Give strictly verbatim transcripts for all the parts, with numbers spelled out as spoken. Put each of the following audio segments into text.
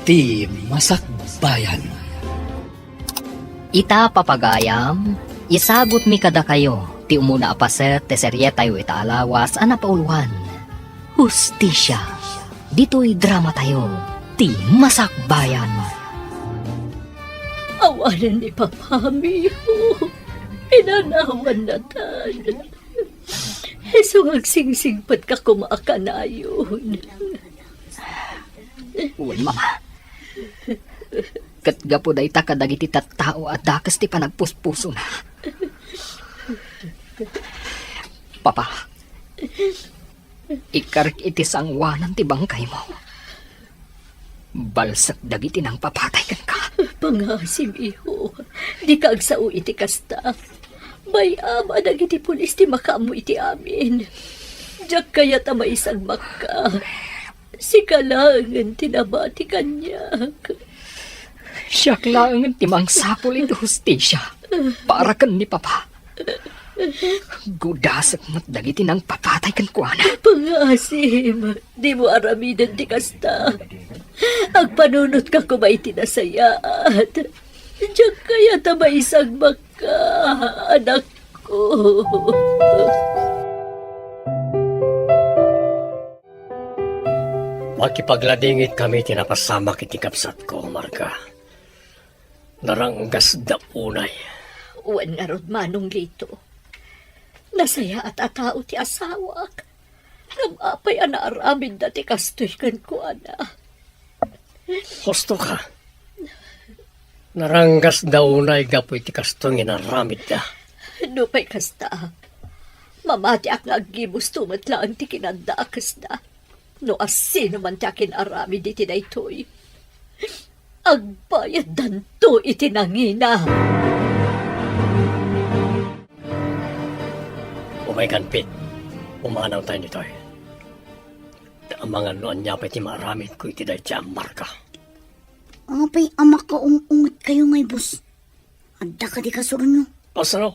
Ti Masakbayan. Ita, papagayam, isagutmi kadakayo ti umuna a paset ti serietayo ita a lawas a napauluan, Hustisia. Ditoy dramatayo, Ti Masakbayan. Awanen ni Papa, Miho. Inanawannatan. Isu nga agsingsingpet ka koma a kanayon. Wen, Mama. Ket gapu dayta kadagiti tattao a dakes ti panagpuspusona. Papa, ikkarik iti sangoanan ti bangkaymo. Balsek dagiti nangpapatay kenka. Pangaasim, iho. Dika agsao iti kasta. Bay-am a dagiti pulis ti makaammo iti amin. Diak kayat a maisagmakka. Sika laengen ti nabati kaniak. Siak laengen ti mangsapul iti hustisia para ken ni Papa. Gudasek met dagiti nangpapatay kenkuana. Pangaasim, dimo aramiden ti kasta. Agpanunotka koma iti nasayaat. Diak kayat a maisagmakka, anakko. Makipagladingit kami ti napasamak iti kabsatko, Marga. Naranggasda unay. Wen ngarud, Manong Lito. Nasayaat a tao ti asawak. Ngem apay a naaramidda ti kastoy kenkuana? Husto ka. Naranggasda unay gapu iti kastoy nga inaramidda. Nupay kasta, mamatiak nga aggibusto met laeng ti kinadakesda. No asino man ti akin-aramid iti daytoy, agbayaddanto iti nangina. Umaykan, Pete. Pumanawtayo ditoy. Amangan no ania pay ti maaramidko iti daytoy a Marga. Apay a makaung-ungetkayo ngay, boss? Adda kadi kasuronyo? Kasano?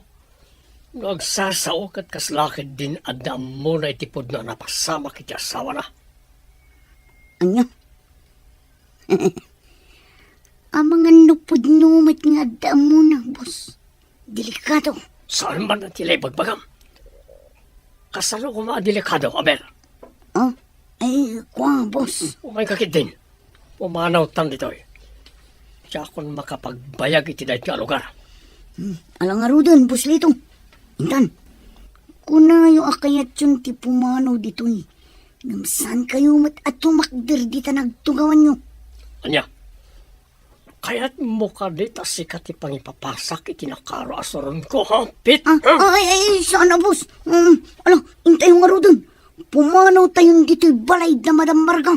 No agsasao ket kasla ketdin adda ammona iti pudno a napasamak iti asawana. Ania? Amangan no pudno met nga adda ammona, boss. Delikado. Saan man ti ibagbagam? Kasano koma a delikado, aber? Ah, ay, kua, boss. Umayka ketdin. Pumanawtan ditoy. Diakon makapagbayag iti daytoy a lugar. Hmm, ala ngaruden, Boss Lito. Intan, kunayo a kayatyon ti pumanaw ditoy. Ngem saankayo met a tumakder dita nagtugawanyo. Ania? Kayatmo kadi ta sika ti pangipapasak iti nakaro a suronko, ha, Pete? Ah, ha? Ay, ay, ay, saan a, boss. Um, ala, intayo ngaruden. Pumanawtayon ditoy balay da Madam Marga.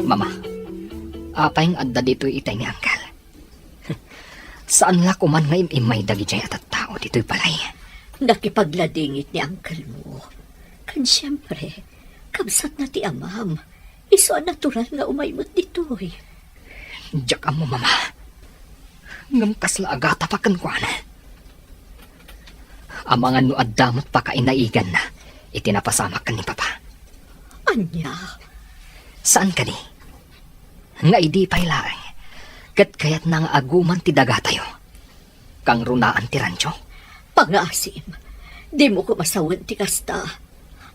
Mama, apay nga adda ditoy itay ni Uncle? Saan la koman nga im-immay dagidiay a tattao ditoy balay? Nakipagladingit ni uncle mo. Ken siempre, kabsatna ti amam. Isu a natural nga umay met ditoy. Diak ammo, Mama. Ngem kasla agatapak kenkuana. Amangan no adda met pakainaiganna iti napasamak ken ni Papa. Ania? Saan kadi? Nga idi pay laeng, ket kayatna nga aguman ti dagatayo. Kangrunaan ti rancho. Pangaasim, dimo koma sawen ti kasta.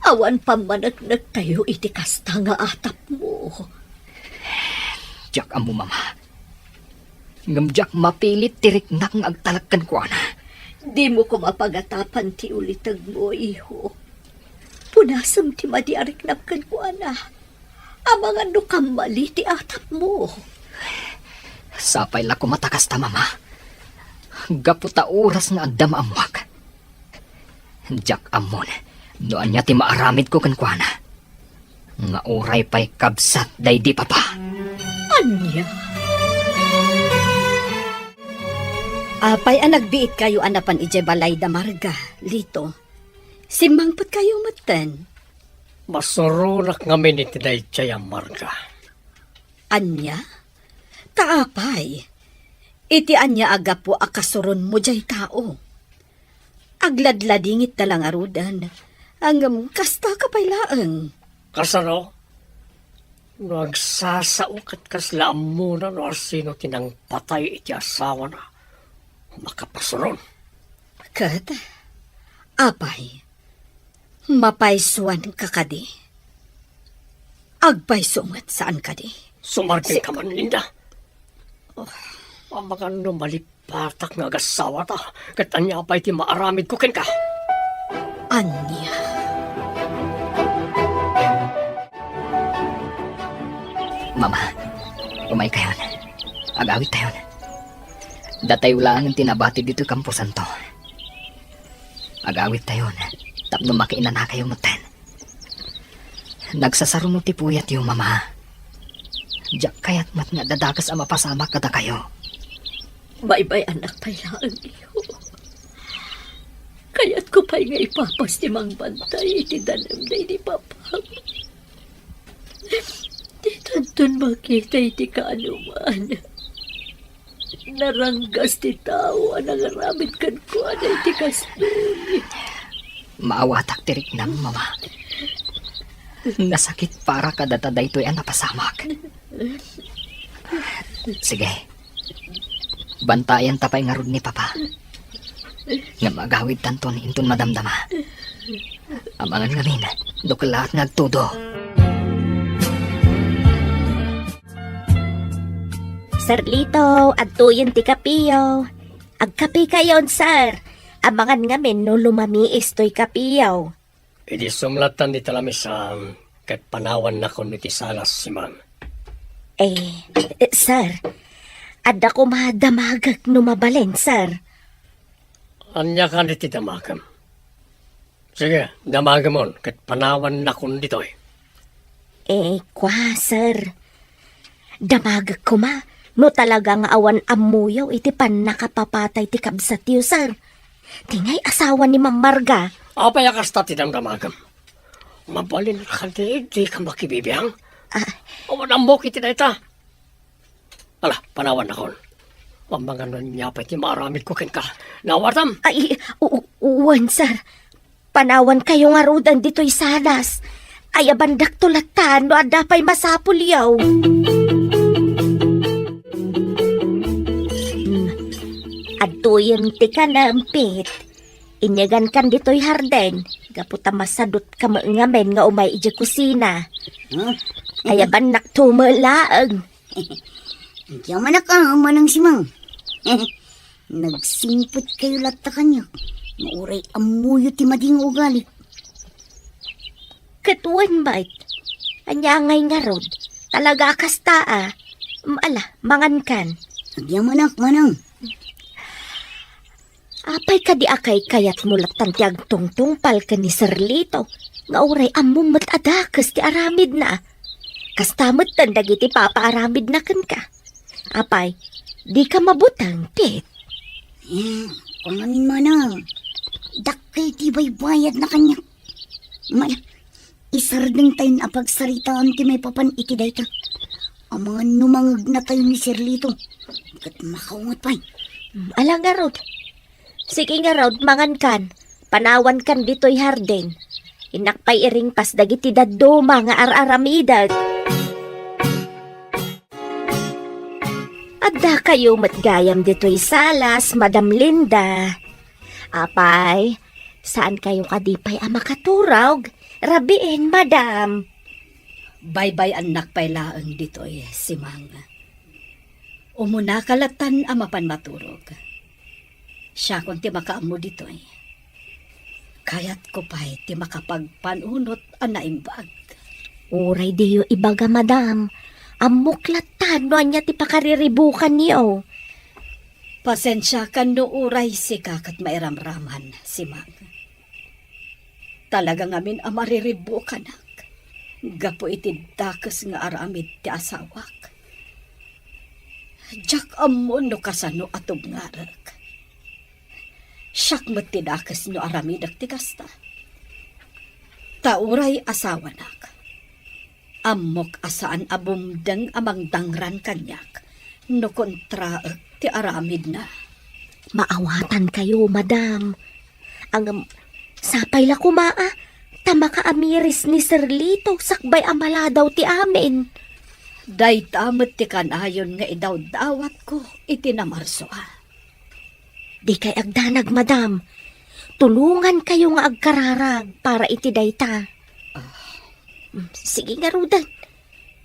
Awan pammaneknektayo iti kasta nga atapmo. Diak ammo, Mama. Ngem diak mapilit ti riknak nga agtalek kenkuana. Dimo koma pagatapan ti ulitegmo, iho. Punasem ti madi a riknam kenkuana. Amangan no kammali ti atapmo. Sapay la koma ta kasta, Mama. Gapu ta oras nga adda maammoak. Diak ammon no ania ti maaramidko kenkuana. Nga uray pay kabsat daydi Papa. Ania? Apay a nagbiitkayo a napan idiay balay da Marga, Lito? Simmangpetkayo metten. Masuronak ngamin iti daydiay a Marga. Ania? Ta apay? Iti ania a gapu a kasuronmo diay tao? Agladladingit ta la ngaruden, ngem kasta ka pay laeng. Kasano? No agsasao ket kasla ammona no asino ti nangpatay iti asawana, makapasuron. Ket, apay, mapaysuan ka kadi? Agpayso met saan kadi? Sumardeng ka man, Linda. Oh. Amangan no malipatak nga agasawata, ket ania pay ti maaramidko kenka? Ania? Mama, umaykayon. Agawidtayon. Datayo laeng ti nabati ditoy kamposanto. Agawidtayon tapno makiinanakayo metten. Nagsasaruno ti puyatyo, Mama. Diak kayat met nga adda dakes a mapasamak kadakayo. Baybay-annak pay laeng, Leo. Kayatko pay nga ipapas ti mangbantay iti danem daydi Papa. Ditanton makita iti kaanoman. Naranggas ti tao a nangaramid kenkuana iti kastoy. Maawatak ti riknam, Mama. Nasakit para kadata daytoy a napasamak. Sige. Bantayanta pay ngarud ni Papa. Ngem agawidtanton inton madamdama. Amangan ngamin, no kellaat nga agtudo. Sir Lito, adtoyen ti kapiyo. Agkapikayon, sir. Amangan ngamin no lumamiis toy kapiyo. Idi sumlatan dita lamisam, ket panawannakon iti salas, Simang. Eh, eh, sir, adda koma damagek no mabalin, sir. Ania kadi ti damagem? Sige, damagemon, ket panawannakon ditoy. Eh, kua, sir. Damagek koma no talaga nga awan ammoyo iti pannakapapatay ti kabsatyo, sir. Ti ngay asawa ni Ma'am Marga. Apay a kasta ti damdamagem? Mabalin kadi, dika makibibiang? Ah. Awan ammok iti dayta. Ala, panawannakon. Amangan no ania pay ti maaramidko kenka. Naawatam? Ay, u-, u-, wen, sir. Panawankayo ngaruden ditoy salas. Ayabandakto latta no adda pay masapulyo. Hmm. Adtoyen ti kanem, Pit. Inyagankan ditoy hardin, gapu ta masadutka met ngamin nga umay idiay kusina. Hmm? Ayabannakto met laeng. Diak manak a, Manang Simang. Nagsingpetkayo latta kaniak, nga uray ammoyo ti madi nga ugali. Ket wen met, ania ngay ngarud? Talaga a kasta a. Mm, ala, mangankan. Agyamanak, Manang. Apay kadi a kaykayatmo lattan ti agtungtungpal ken ni Sir Lito, nga uray ammom met a dakes ti aramidna? Kasta metten dagiti papaaramidna kenka. Apay, dika mabuteng, Pit? Eh, kungamin, Manang, dakkel ti baybayadna kaniak. Mala, isardengtayon a pagsaritaan ti maipapan iti dayta. Amangan no mangegnatayo ni Sir Lito, ket makaunget pay. Mm, ala ngarud. Sige ngarud, mangankan. Panawankan ditoy hardin. Innak pay iringpas dagiti dadduma nga ar-aramidek. Addakayo met gayam ditoy salas, Madam Linda. Apay, saankayo kadi pay a makaturog? Rabiin, Madam. Baybay-annak pay laeng ditoy, Simang. Umunaka lattan a mapan maturog. Siakon ti makaammo ditoy. Kayatko pay ti makapagpanunot a naimbag. Uray diyo ibaga, Madam. Ammok lattan no ania ti pakariribukanyo. Pasensiakan no uray sika ket mairamraman, Simang. Talaga ngamin a mariribukanak gapu iti dakes nga aramid ti asawak. Diak ammo no kasano a tubngarek. Siak met ti dakes no aramidek ti kasta. Ta uray asawanak, ammok a saan a bumdeng a mangdangran kaniak no kontraek ti aramidna. Maawatankayo, Madam. Ngem, sapay la koma a, ta makaamiris ni Sir Lito sakbay a maladaw ti amin. Dayta met ti kanayon nga idawdawatko iti namarsoa. Dikay agdanag, madam. Tulongankayo nga agkararag para iti dayta. Ah. Mm, sige ngaruden.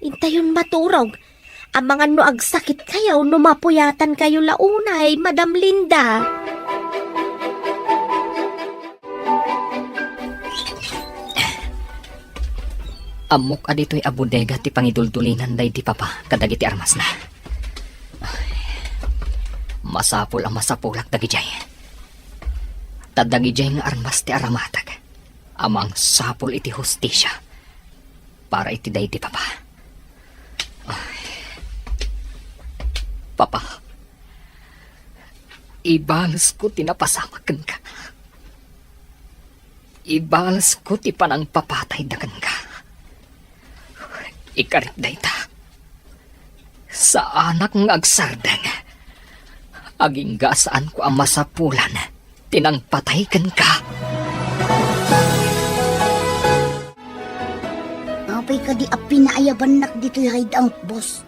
Intayon maturog. Amangan no agsakitkayo no mapuyatankayo la unay, Madam Linda. Ammok a ditoy a bodega ti pangiduldulinan daydi papa kadagiti armasna. Masapul a masapulak dagidiay. Ta dagidiay nga armas ti aramatek a mangsapul iti hustisia para iti daydi papa. Ay. Papa, ibalesko ti napasamak kenka. Ibalesko ti panangpapatayda kenka. Ikarik dayta. Saanak nga agsardeng. Agingga a saanko a masapulan ti nangpatay kenka. Apay kadi a pinaayabannak ditoy hideout, boss?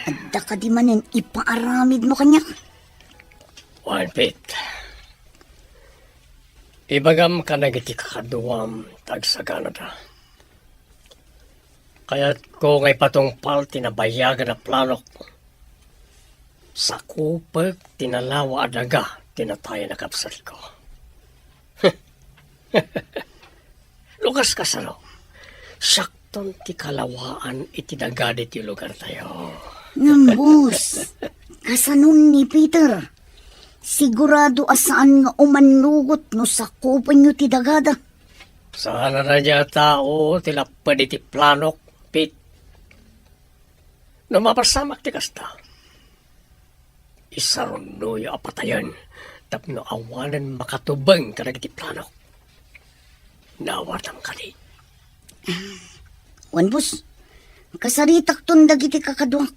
Adda kadi manen ipaaramidmo kaniak? Wen, Pete. Ibagam kadagiti kakaduam ta agsaganada. Kayatko nga ipatungpal ti nabayagan a planok. Sakupek ti nalawa a daga ti natayen a kabsatko. No kas-, kasano, siakton ti kalawaan iti daga ditoy lugartayo. Ngem, boss, kasanon ni Peter? Sigurado a saan nga umannugot no sakupenyo ti dagada. Saan a daydiay a tao ti lapped iti planok, Pete. No mapasamak ti kasta, isarunnoyo a patayen tapno awanen makatubeng kadagiti planok. Naawatam kadi? Wen, boss, kasaritakton dagiti kakaduak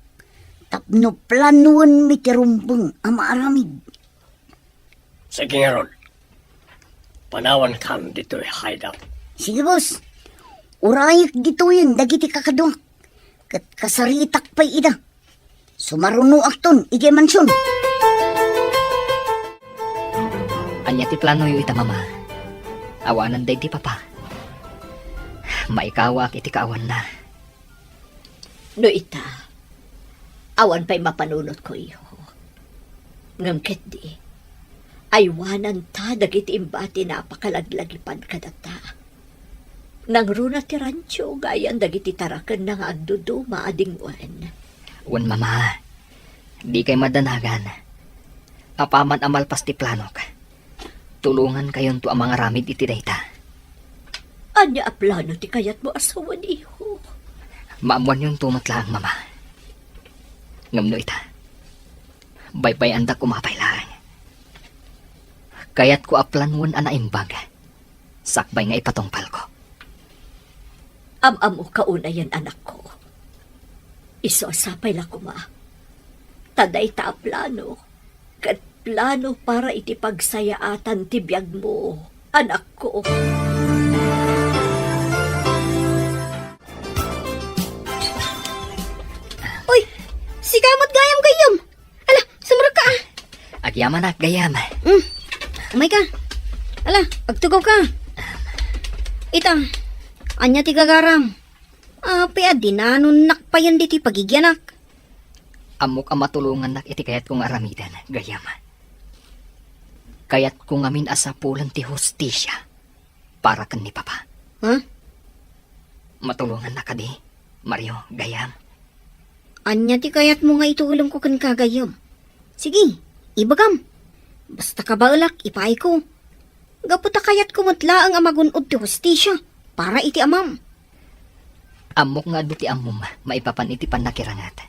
tapno planoenmi ti rumbeng a maaramid. Sige ngarud, panawankan ditoy hideout. Sige, boss. Urayek ditoyen dagiti kakaduak, ket kasaritak pay ida. Sumarunoakton idiay mansion. Ania ti planoyo ita, Mama? Awanen daydi papa. Maikawaak iti kaawanna. No ita, awan pay mapanunotko, iho. Ngem ketdi, aywananta dagiti imbati a napakalaglagipan kadata. Nangruna ti rancho gayan dagiti tarakenna nga agduduma a dingwen. Wen, Mama, dikay madanagan. Apaman a malpas ti planok, tulongankayonto a mangaramid iti dayta. Ania a plano ti kayatmo a sawen, iho? Maammoanyonto met laeng, Mama. Ngem no ita, baybay-andak koma pay laeng. Kayatko a planoen a naimbag sakbay nga ipatungpalko. Am-ammoka unayen, anakko. Isu a sapay la koma ta dayta a plano ket plano para iti pagsayaatan ti biagmo, anakko. Uy, sika met gayam, gayyem. Ala, sumrekka, ah. Agyamanak, gayyem. Mm. Umayka. Ala, agtugawka. Ita, ania ti gagaram? Apay a dinanonnak payen ditoy pagigianak? Ammok a matulongannak iti kayatko nga aramiden, gayyem. Kayatko ngamin a sapulen ti hustisia para ken ni Papa. Ha? Matulongannak kadi, Mario, gayyem? Ania ti kayatmo nga itulongko kenka, gayyem? Sige, ibagam. Basta kabaelak, ipaayko. Gapu ta kayatko met laeng a magun-od ti hustisia para iti amam. Ammok nga adu ti ammom maipapan iti pannakiranget.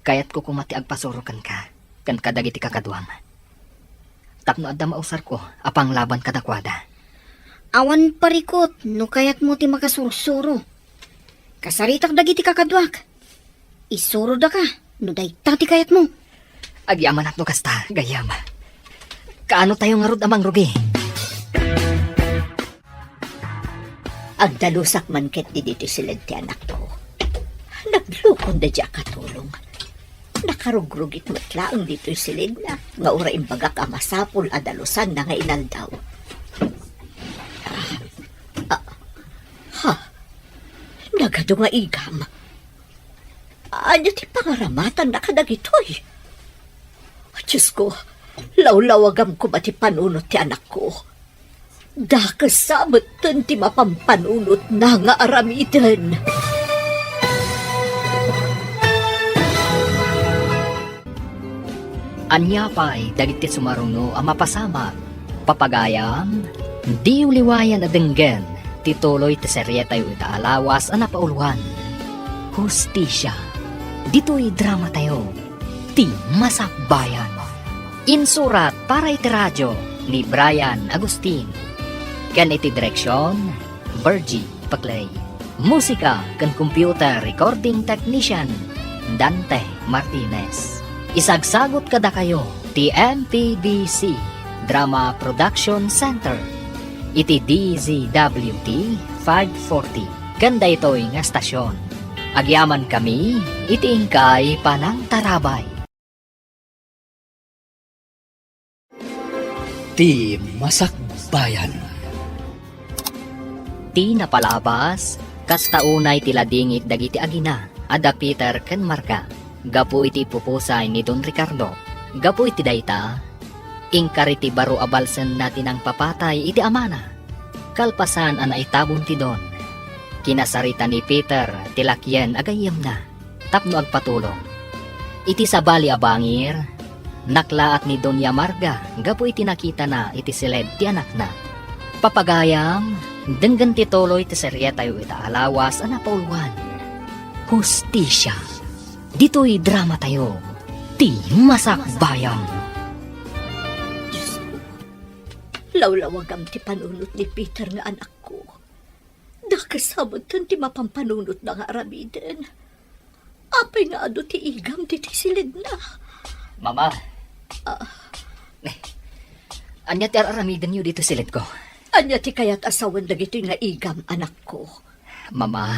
Kayatko koma ti agpasuro kenka ken kadagiti kakaduam, tapno adda mausarko a panglaban kadakuada. Awan parikut no kayatmo ti makasursuro. Kasaritak dagiti kakaduak. Isurodaka no dayta ti kayatmo. Agyamanak no kasta, gayyem. Kaano tayo ngarud a mangrugi? Agdalusak man ketdi ditoy siled ti anakko. Naglukon daydi a katulong. Nakarugrugit met laeng ditoy silidna, nga uray imbagak a masapul a dalusanna nga inaldaw. Ah, ah, ha? Nagadu nga igam. Ania ti pangaramatanna kadagitoy? Diosko, lawlawagam koma ti panunot ti anakko. Dakes sa metten ti mapampanunotna nga aramiden. Ania pay dagiti sumaruno a mapasamak? Papagayam, diyo liwayan a denggen ti tuloy ti serietayo ita a lawas a napauluan, Hustisia. Ditoy dramatayo, Ti Masakbayan. Insurat para iti radio ni Brian Agustin. Ken iti direksion, Virgie Paclay. Musika ken computer recording technician, Dante Martinez. Isagsagut kadakayo ti M P B C Drama Production Center iti D Z W T five forty ken daytoy nga estasion. Agyamankami iti inkay panangtarabay. Ti Masakbayan. Ti napalabas, kasta unay ti ladingit dagiti agina a da Peter ken Marga gapu iti ipupusay ni Don Ricardo. Gapu iti dayta, inkari ti baro a balsenna ti nangpapatay iti amana. Kalpasan a naitabon ti Don, kinasarita ni Peter ti lakyen a gayyemna tapno agpatulong. Iti sabali a bangir, naklaat ni Doña Marga gapu iti nakitana iti siled ti anakna. Papagayam, denggen ti tuloy ti serietayo ita a lawas a napauluan, Hustisia. Ditoy dramatayo, Ti Masakbayan. Diosko, lawlawagam ti panunot ni Peter nga anakko. Dakes sa metten ti mapampanunotna nga aramiden. Apay nga adu ti igam ditoy siledna? Mama. Ah. Ania ti ar-aramidenyo ditoy siledko? Ania ti kayat a sawen dagitoy nga igam, anakko? Mama,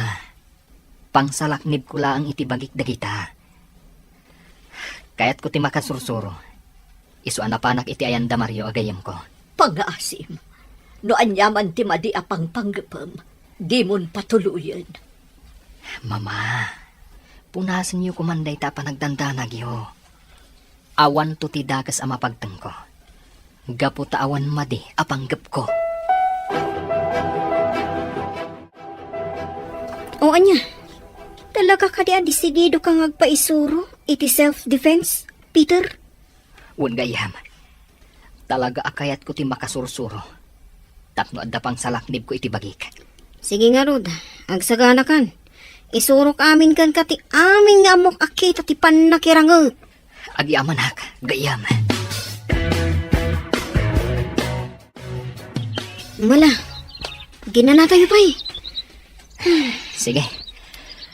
pangsalaknibko laeng iti bagik dagita. Kayatko ti makasursuro. Isu a napanak iti ayan da Mario a gayyemko. Pangngaasim. No aniaman ti madi a pangpanggepem, dimon patuloyen. Mama, punasenyo koman dayta a panagdandanagyo. Awanto ti dakes a mapagtengko gapu ta awan madi a panggepko. O ania? Talaga kadi a desididoka nga agpaisuro iti self-defense, Peter? Wen gayyem, talaga a kayatko ti makasursuro tapno adda pangsalaknibko iti bagik. Sige ngarud, agsaganakan. Isurok amin kenka ti amin nga ammok a kita ti pannakiranget. Agyamanak, gayyem. Mala, ginanatayo pay. Sige,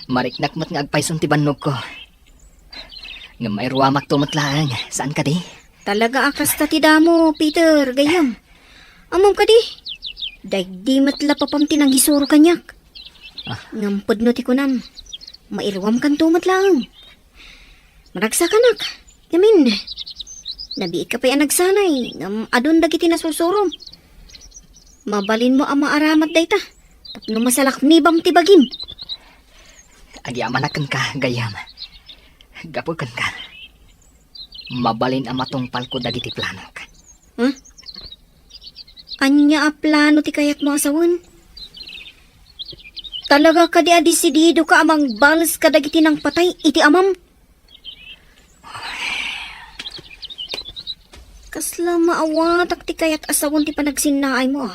mariknak met nga agpayson ti bannogko. Ngem mairuamakto met laeng, saan kadi? Talaga a kasta ti damo, Peter, gayyem. Ammom kadi? Daydi met la papam ti nangisuro kaniak. Ah. Ngem pudno ti kunam, mairuamkanto met laeng. Managsakanak, ngamin. Nabiit ka pay a nagsanay, ngem adun dagiti nasursurom. Mabalinmo a maaramat dayta, tapno masalaknibam ti bagim. Agyamanak kenka, gayyem. Gapu kenka, mabalin a matungpalko dagiti planok. Huh? Ania a plano ti kayatmo a sawen? Talaga kadi a desididoka a mangbales kadagiti nangpatay iti amam? Kasla maawatak ti kayat a sawen ti panagsinnaaymo, a.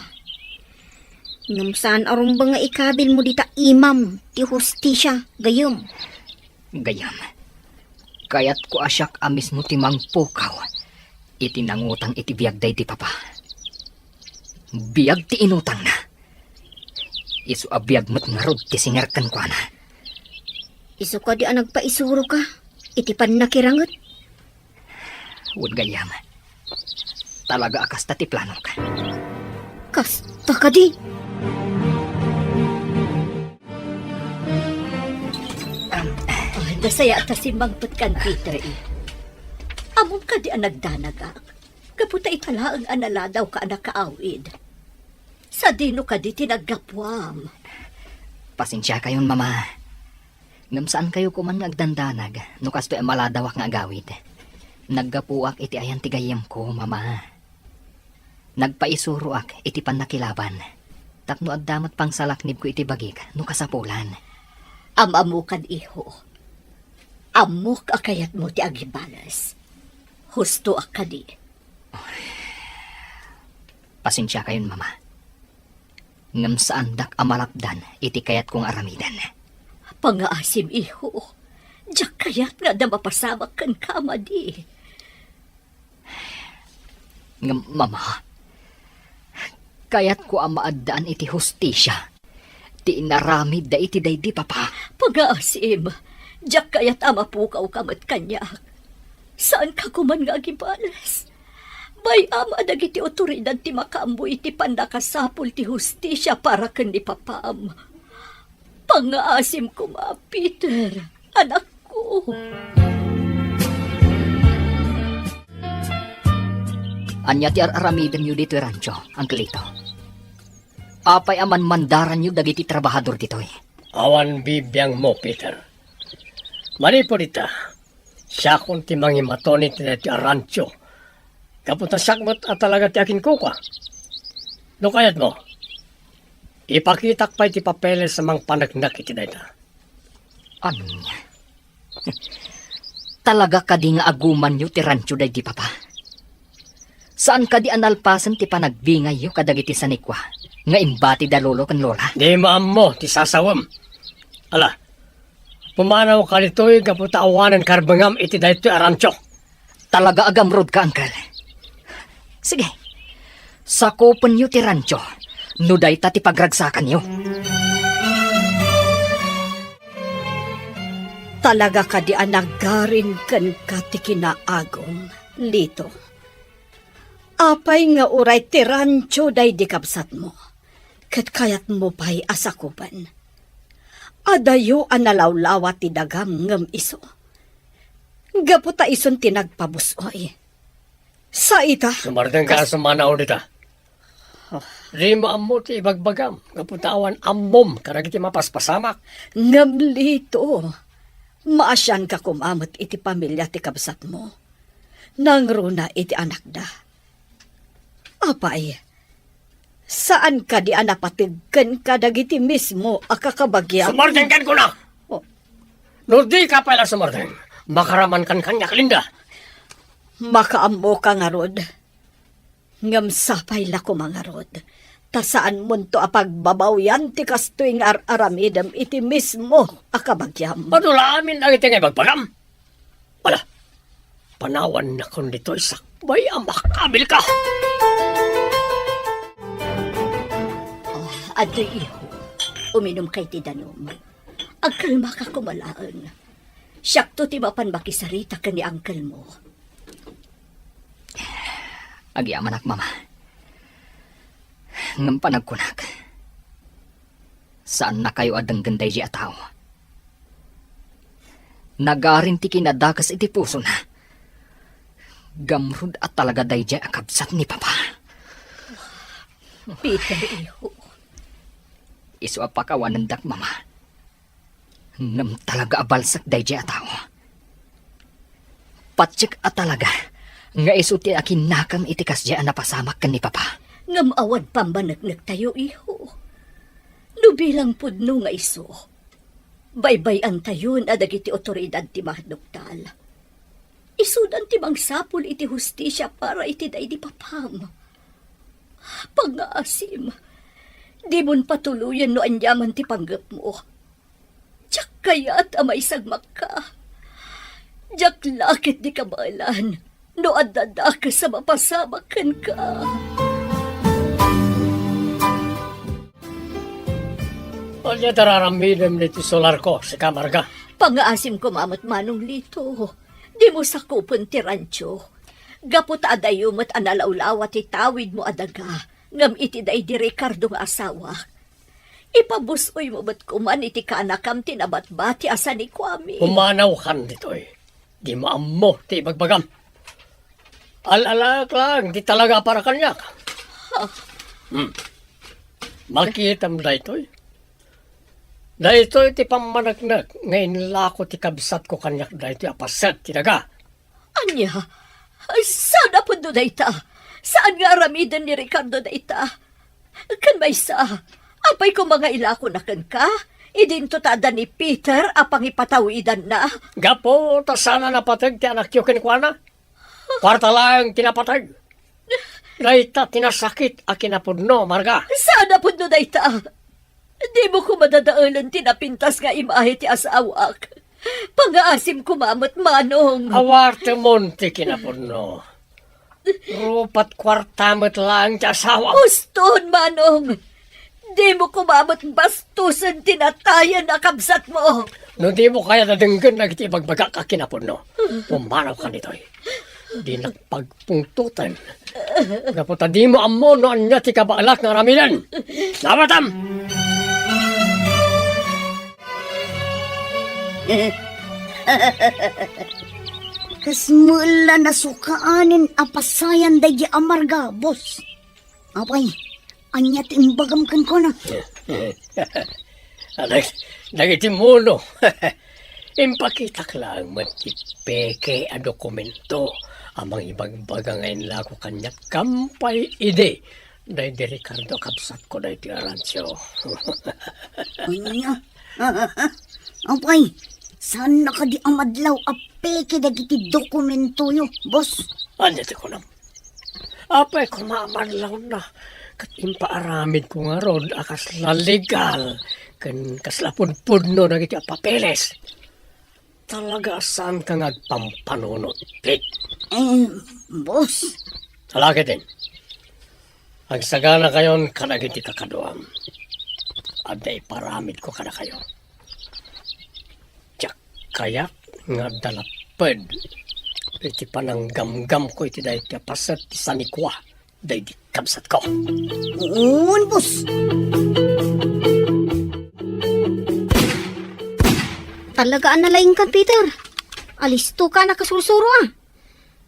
Ngem saan a rumbeng nga ikabilmo dita imam ti hustisia, gayyem. Gayyem, kayatko a siak a mismo ti mangpukaw iti nangutang iti biag daydi papa. Biag ti inutangna. Isu a biag met ngarud ti singer kenkuana. Isu kadi a nagpaisuroka iti pannakiranget? Wen gayyem, talaga a kasta ti planok. Kasta kadi? Am, Nasayaat a simmangpet kan Peter, eh. Ammom kadi a nagdanagak? Gapu ta ita laeng a naladawka a nakaawid. Sadino kadi ti naggapuam? Pasensiakayon, Mama. Ngem saankayo koman nga agdandanag no kastoy a maladawak nga agawid. Naggapuak iti ayan ti gayyemko, Mama. Nagpaisuroak iti pannakilaban tapno adda met pangsalaknibko iti bagik no kasapulan. Am-ammokan, iho. Ammok a kayatmo ti agibales. Hustoak kadi. Pasensiakayon, Mama. Ngem saandak a malapdan iti kayatko nga aramiden. Pangngaasim, iho. Diak kayat nga adda mapasamak kenka a madi. Ngem, Mama, kayatko a maaddaan iti hustisia ti inaramidda iti daydi papa. Pangngaasim, diak kayat a mapukawka met kaniak. Saanka koman nga agibales. Bay-am a dagiti otoridad ti makaammo iti pannakasapul ti hustisia para ken ni papam. Pangngaasim koma, Peter, anakko. Ania ti ar-aramidenyo ditoy rancho, Uncle Lito? Apay a manmandaranyo dagiti trabahador ditoy? Awan bibiangmo, Peter. Manipud ita, siakon ti mangimaton iti daytoy a rancho. Gapu ta siak met a talaga ti akinkukua. No kayatmo, ipakitak pay ti papeles a mangpaneknek iti dayta. Ania? Talaga kadi nga agumanyo ti rancho daydi papa? Saan kadi a nalpasen ti panagbingayyo kadagiti sanikua nga imbatida lolo ken lola? Di maammo ti sasawem. Ala, pumanawka ditoy gapu ta awanen karbengam iti daytoy a rancho. Talaga a gamrodka, Uncle. Sige, sakupenyo ti rancho no dayta ti pagragsakanyo. Talaga kadi a nagarin kenka ti kinaagum, Lito? Apay nga uray ti rancho daydi kabsatmo, ket kayatmo pay a sakupen? Adayo a nalawlawa ti dagam ngem isu. Gapu ta isun ti nagpabus-oy. Sa ita, sumardeng ka kas- a sumanaw dita. Oh. Di maammo ti ibagbagam, gapu ta awan ammom kadagiti mapaspasamak. Ngem Lito, maasianka koma met iti pamilia ti kabsatmo. Nangruna iti anakda. Apay, saan kadi a napateg kenka dagiti mismo a kakabagiam? Sumardeng ken kuna! Oh. No di ka pay la sumardeng, makaramankan kaniak, Linda. Makaammoka ngarud. Ngem sapay la koma ngarud, ta saanmonto a pagbabawian ti kastoy nga ar-aramidem iti mismo a kabagiam. Adu la amin dagiti nga ibagbagam. Ala, panawannakon ditoy sakbay a makabilka. Ah, adtoy, iho. Uminumka iti danum. Agkalmaka koma laeng. Siakto ti mapan makisarita ken ni uncle mo. Agyamanak, Mama. Ngem panagkunak, saannakayo a denggen daydiay a tao. Nagarin ti kinadakes iti pusona. Gamrud a talaga daydiay a kabsat ni Papa. Peter, iho. Isu a pakawanendak, Mama. Ngem talaga a balsek daydiay a tao. Patiek a talaga nga isu ti akinnakem iti kasdiay a napasamak ken ni Papa. Ngem awan pammaneknektayo, iho. No bilang pudno nga isu, baybay-antayon a dagiti otoridad ti maduktal. Isudan ti mangsapul iti hustisia para iti daydi papam. Pangngaasim, dimon patuloyen no aniaman ti panggepmo. Diak kayat a maisagmakka. Diak la ketdi kabaelan no adda dakes a mapasamak kenka. Ania ti ar-aramidem ditoy solarko, sika, Marga? Pangngaasim koma met, Manong Lito. Dimo sakupen ti rancho. Gapu ta adayo met a nalawlawa ti tawidmo a daga, ngem iti daydi Ricardo nga asawak. Ipabus-oymo met koman iti kanakam ti nabatbati a sanikuami. Pumanawkan ditoy. Dimo ammo ti ibagbagam. Al-alaek laeng ti talaga a para kaniak. Ha? Hmm. Makitam daytoy. Daytoy ti pammaneknek nga inlako ti kabsatko kaniak daytoy a paset ti daga. Ania? Saan a pudno dayta? Saan nga aramiden ni Ricardo dayta? Ken maysa, apay koma nga ilakona kenka? Idinto ta adda ni Peter a pangipatawidanna. Gapu ta saan a napateg ti anakyo kenkuana. Kuarta laeng ti napateg. Dayta ti nasakit a kinapudno, Marga. Saan a pudno dayta? Dimo koma dadaelen ti napintas nga imahe ti asawak. Pangaasim koma met, Manong. Awartemon ti kinapudno. Rupat kuarta met laeng ti asawam. Uston, Manong. Dimo koma met bastusen ti natayen a kabsatmo. No dimo kayat a denggen dagiti ibagbagak a kinapudno, pumanawkan ditoy. Dinak pagpungtoten. Gapu ta dimo ammo no ania ti kabaelak nga aramiden. Nawatam! Kasmo la nasukaanen a pasayan daydi a Marga, boss. Apay, ania ti imbagam kenkuana? Anak, dagiti muno. Impakitak laeng met ti peke a dokumento a mangibagbaga nga inlako kaniak kampay idi daydi Ricardo a kabsatko daytoy a rancho. Ania? Apay, saan na kadi a madlaw a peke dagiti dokumentoyo, boss? Ania ti kunam? Apay koma a madlawna ket impaaramidko ngarud a kasla legal ken kasla pudpudno dagiti a papeles. Talaga a saanka nga agpampanunot, Pete. Eh, boss. Ala ketdin. Agsaganakayon kadagiti kakaduam. Adda iparamidko kadakayo. Diak kayat nga adda lapped iti pananggamgamko iti daytoy a paset ti sanikua daydi kabsatko. Wen, boss. Talaga a nalaingkan, Peter. Alistoka a nakasursuro, a.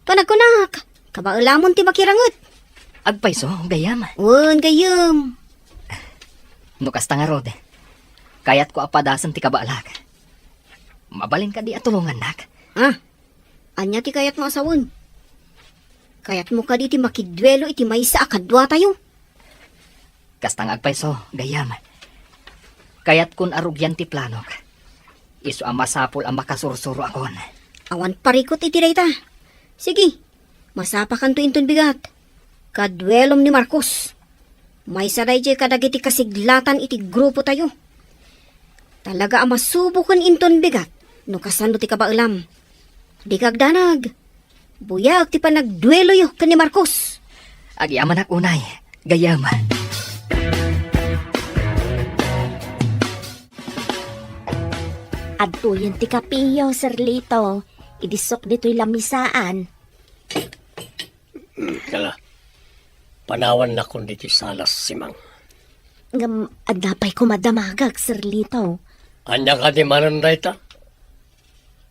Panagkunak, kabaelamon ti makiranget. Agpayso, gayyem. Wen, gayyem. No kasta ngarud, kayatko a padasen ti kabaelak. Mabalin kadi a tulongannak? Ah, ania ti kayatmo a sawen? Kayatmo kadi ti makiduelo iti maysa a kaduatayo? Kasta nga agpayso, gayyem. Kayatkon a rugian ti planok. Isu a masapul a makasursuro akon. Awan parikut iti dayta. Sige, masapakanto inton bigat. Kaduelom ni Marcos. Maysa daydiay kadagiti kasiglatan iti grupotayo. Talaga a masuboken inton bigat no kasano ti kabaelam. Dika agdanag. Buyaek ti panagdueloyo ken ni Marcos. Agyamanak unay, gayyem. Adtoyen ti kapiyo, Sir Lito. Idisok ditoy lamisaan. Hmm, kala, panawannakon ditoy salas, Simang. Ngem adda pay koma damagak, Sir Lito. Ania kadi manen dayta?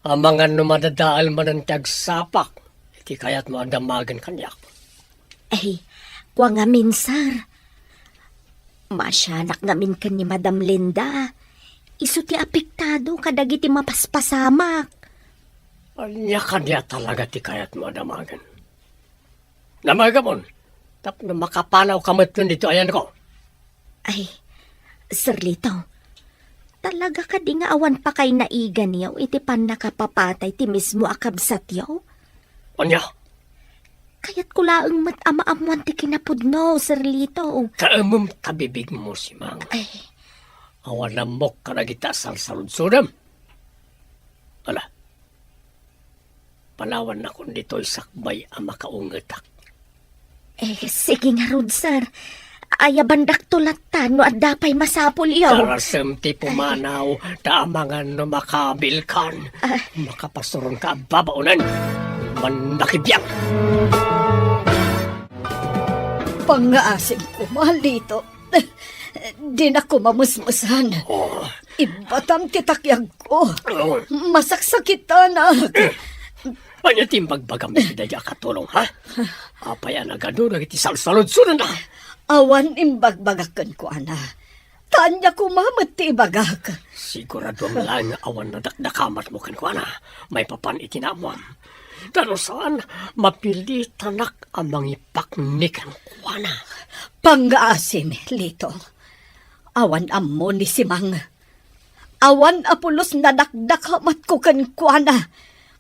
Amangan no madadael manen ti agsapak iti kayatmo a damagen kaniak. Ay, kua ngamin, sir. Maasianak ngamin ken ni Madam Linda. Isu ti apektado kadagiti mapaspasamak. Ania kadi a talaga ti kayatmo a damagen? Damagamon, tapno makapanawka metten ditoy ayanko. Ay, Sir Lito, talaga kadi nga awan pakay naiganiyo iti pannakapapatay ti mismo a kabsatyo? Ania? Kayatko laeng met a maammoan ti kinapudno, Sir Lito. Kaemem ta bibigmo, Simang. Ay. Awan ammok kadagita a sarsarudsodem. Ala, panawannakon ditoy sakbay a makaungetak. Eh, sige ngarud, sir. Ayabandakto latta no adda pay masapulyo. Karasem ti pumanaw, ta amangan no makabilkan. Ah. Makapasuronka a babaonen. Mannakibiang. Pangngaasim koma, Lito. Dinak koma mesmesan. Oh. Ibbatam ti takyagko. Oh. Masaksakitanak. Ania ti imbagbagam iti daydi a katulong, ha? Apay a nagadu dagiti salsaludsodna? Awan imbagbagak kenkuana. Ta ania koma met ti ibagak? Siguraduam laeng nga awan nadakdakamatmo kenkuana maipapan iti naammoam. Ta no saan, mapilitanak a mangipakni kenkuana. Pangngaasim, Lito. Awan ammo ni Simang. Awan a pulos nadakdakamatko kenkuana.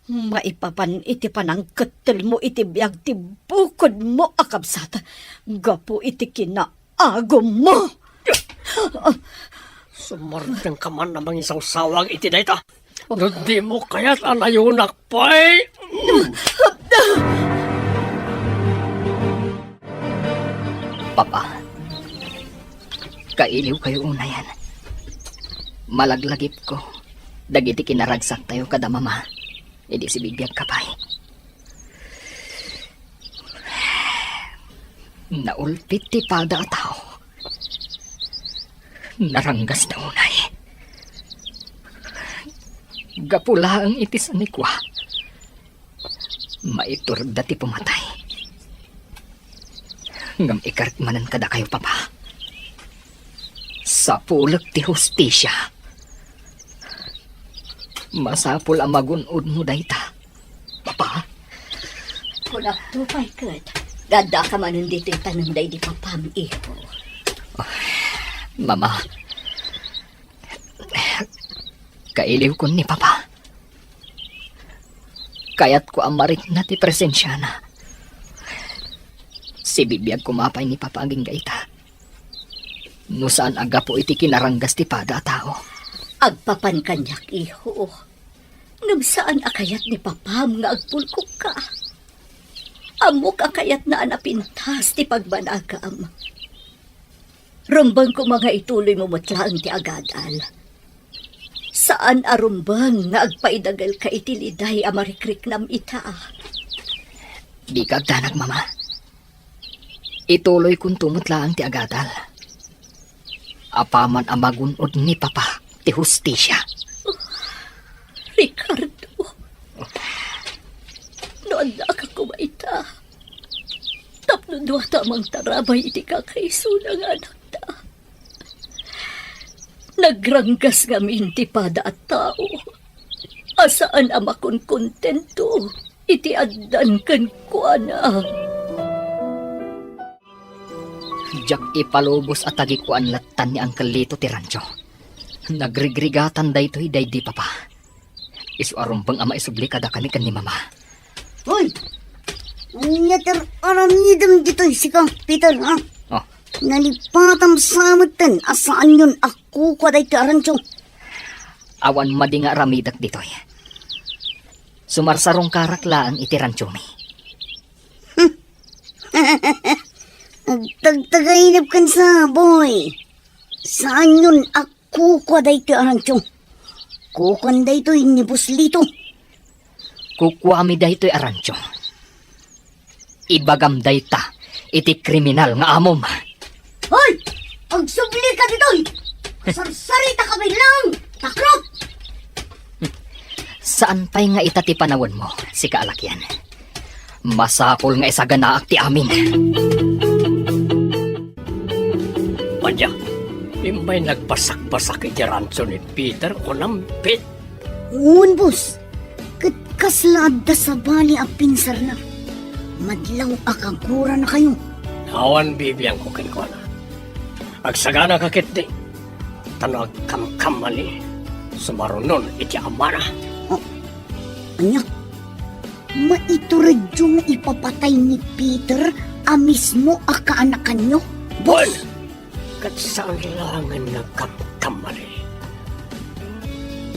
Maipapan iti panangkettelmo iti biag ti bukodmo a kabsat gapu iti kinaagummo. Sumardengka man a mangisawsawag iti dayta. No dimo kayat a nayonak pay. Papa, kailiwkayo unayen. Malaglagipko dagiti kinaragsaktayo kada mama idi sibibiagka pay. Naulpit ti pada a tao. Naranggasda unay. Gapu laeng iti sanikua, maituredda ti pumatay. Ngem ikarek manen kadakayo, Papa. Sapulek ti hustisia. Masapul a magun-odmo dayta, Papa. Kunakto pay ket, nga addaka manen ditoy tanem daydi papam, iho. Mama, kailiwkon ni Papa. Kayatko a marikna ti presensiana. Sibibiag koma pay ni Papa agingga ita. No saan a gapu iti kinaranggas ti pada a tao. Agpapan kaniak, iho. Ngem saan a kayat ni Papam nga agpulkokka. Ammok a kayatna a napintas ti pagbanagam. Rumbeng koma nga ituloymo met laeng ti agadal. Saan a rumbeng nga agpaidagelka iti liday a marikriknam ita. Dika agdanag, Mama. Ituloykonto met laeng ti agadal. Apaman a magun-od ni Papa ti hustisia. Ricardo, no addaka koma ita, tapno duata a mangtarabay iti kakaisuna nga anakta. Nagranggas ngamin ti pada a tao a saan a makonkontento iti addan kenkuana. Diak ipalubos a tagikuan lattan ni Uncle Lito ti rancho. Nagrigrigatan daytoy daydi Papa. Isu a rumbeng a maisubli kadakami ken ni Mama. Hoy! Ania ti aramidem ditoy sika, Peter, ha? Oh. Nalipatam sa metten a saanyon a kukua daytoy a rancho. Awan madi nga aramidek ditoy. Sumarsarungkarak laeng iti ranchomi. Agtagtagainep ken sa, boy. Saanyon a kukua daytoy a rancho. Kukuan daytoy ni Boss Lito. Kukuami daytoy a rancho. Ibagam dayta iti kriminal nga amom. Hoy! Agsubli ka ditoy! Sarsarita ka bilang! Takrot! Saan pay nga ita ti panawenmo, sika a lakian. Masapul nga isaganaak ti amin. Ania, immay nagbasak-basak iti rancho ni Peter, kunam, Pete? Wen, boss. Ket kasla adda sabali a pinsarna. Madlaw a kaguranakayo. Awan bibiangko kenkuana. Agsaganaka ketdi. Ta no agkamkamali, sumarunon iti amana. Oh, ania? Maituredyo nga ipapatay ni Peter a mismo a kaanakanyo, boss? Wen! Ket saan laengen nga agkamkamali.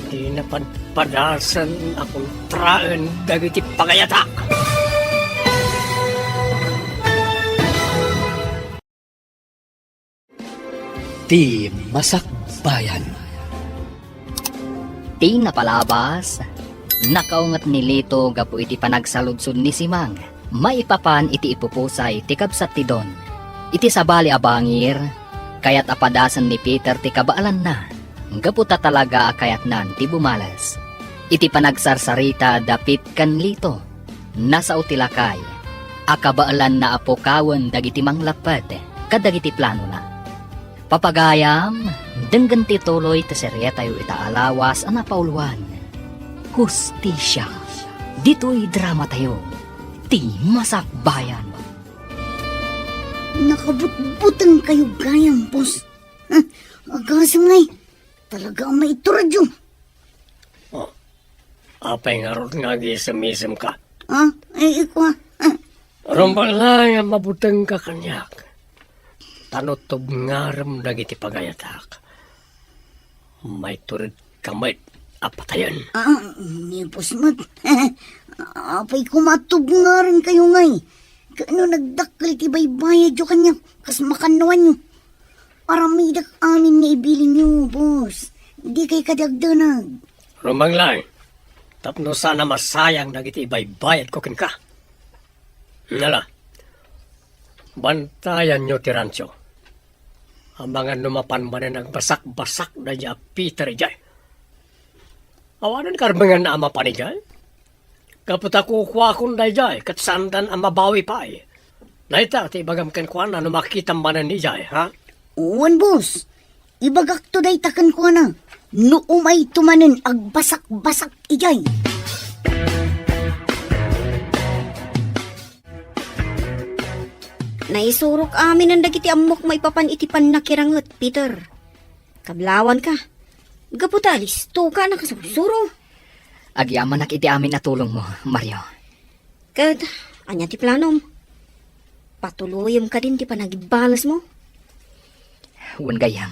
Dina padpadasen a kontraen dagiti pagayatak. Ti Masakbayan. Ti napalabas, nakaunget ni Lito gapu iti panagsaludsod ni Simang maipapan iti ipupusay ti kabsat ti Don. Iti sabali a bangir, Kayat a padasen ni Peter ti kabaelanna, gapu ta talaga a kayatnan ti bumales. Iti panagsarsarita da Pete ken Lito, nasao ti lakay a kabaelanna a pukawen dagiti manglapped kadagiti planona. Papagayam, denggen ti tuloy ti serietayo ita a lawas a napauluan, Hustisia. Ditoy dramatayo, ti Masakbayan. Nakabutbuteng kayo gayam, boss. Huh, agasem ngay. Talaga a maituradyo. Oh, apay ngarud nga agisem-isem ka? Ah, ay, ikwa. Ah. Rumbeng laeng a mabuteng ka kaniak. Ta no tubngarem dagiti pagayatak, maitured ka met a patayen. Ah, ni boss met. Apay koma a tubngarem kayo ngay. Kaano nagdakkel ti baybayadyo kaniak, kas makannawanyo? Aramidek amin nga ibilinyo, boss. Di kay kadagdanag. Rumbeng laeng, tapno saan a masayang dagiti ibaybayadko kenka. Nala, bantayanyo ti rancho. Amangan no mapan manen agbasakbasak daydiay a Peter idiay. Awanen karbenganna a mapan idiay. Gapu ta kukuakon daydiay ket saandan a mabawi pay. Dayta ti ibagam kenkuana no makitam manen idiay, ha? Wen, boss. Ibagakto dayta kenkuana no umayto manen agbasakbasak idiay. Naisurok aminen dagiti ammok maipapan iti pannakiranget, Peter. Kablawanka. Gapu ta alistoka a nakasursuro. Agyamanak iti amin a tulongmo, Mario. Ket ania ti planom? Patuloyem kadin ti panagbalesmo? Wen gayyem.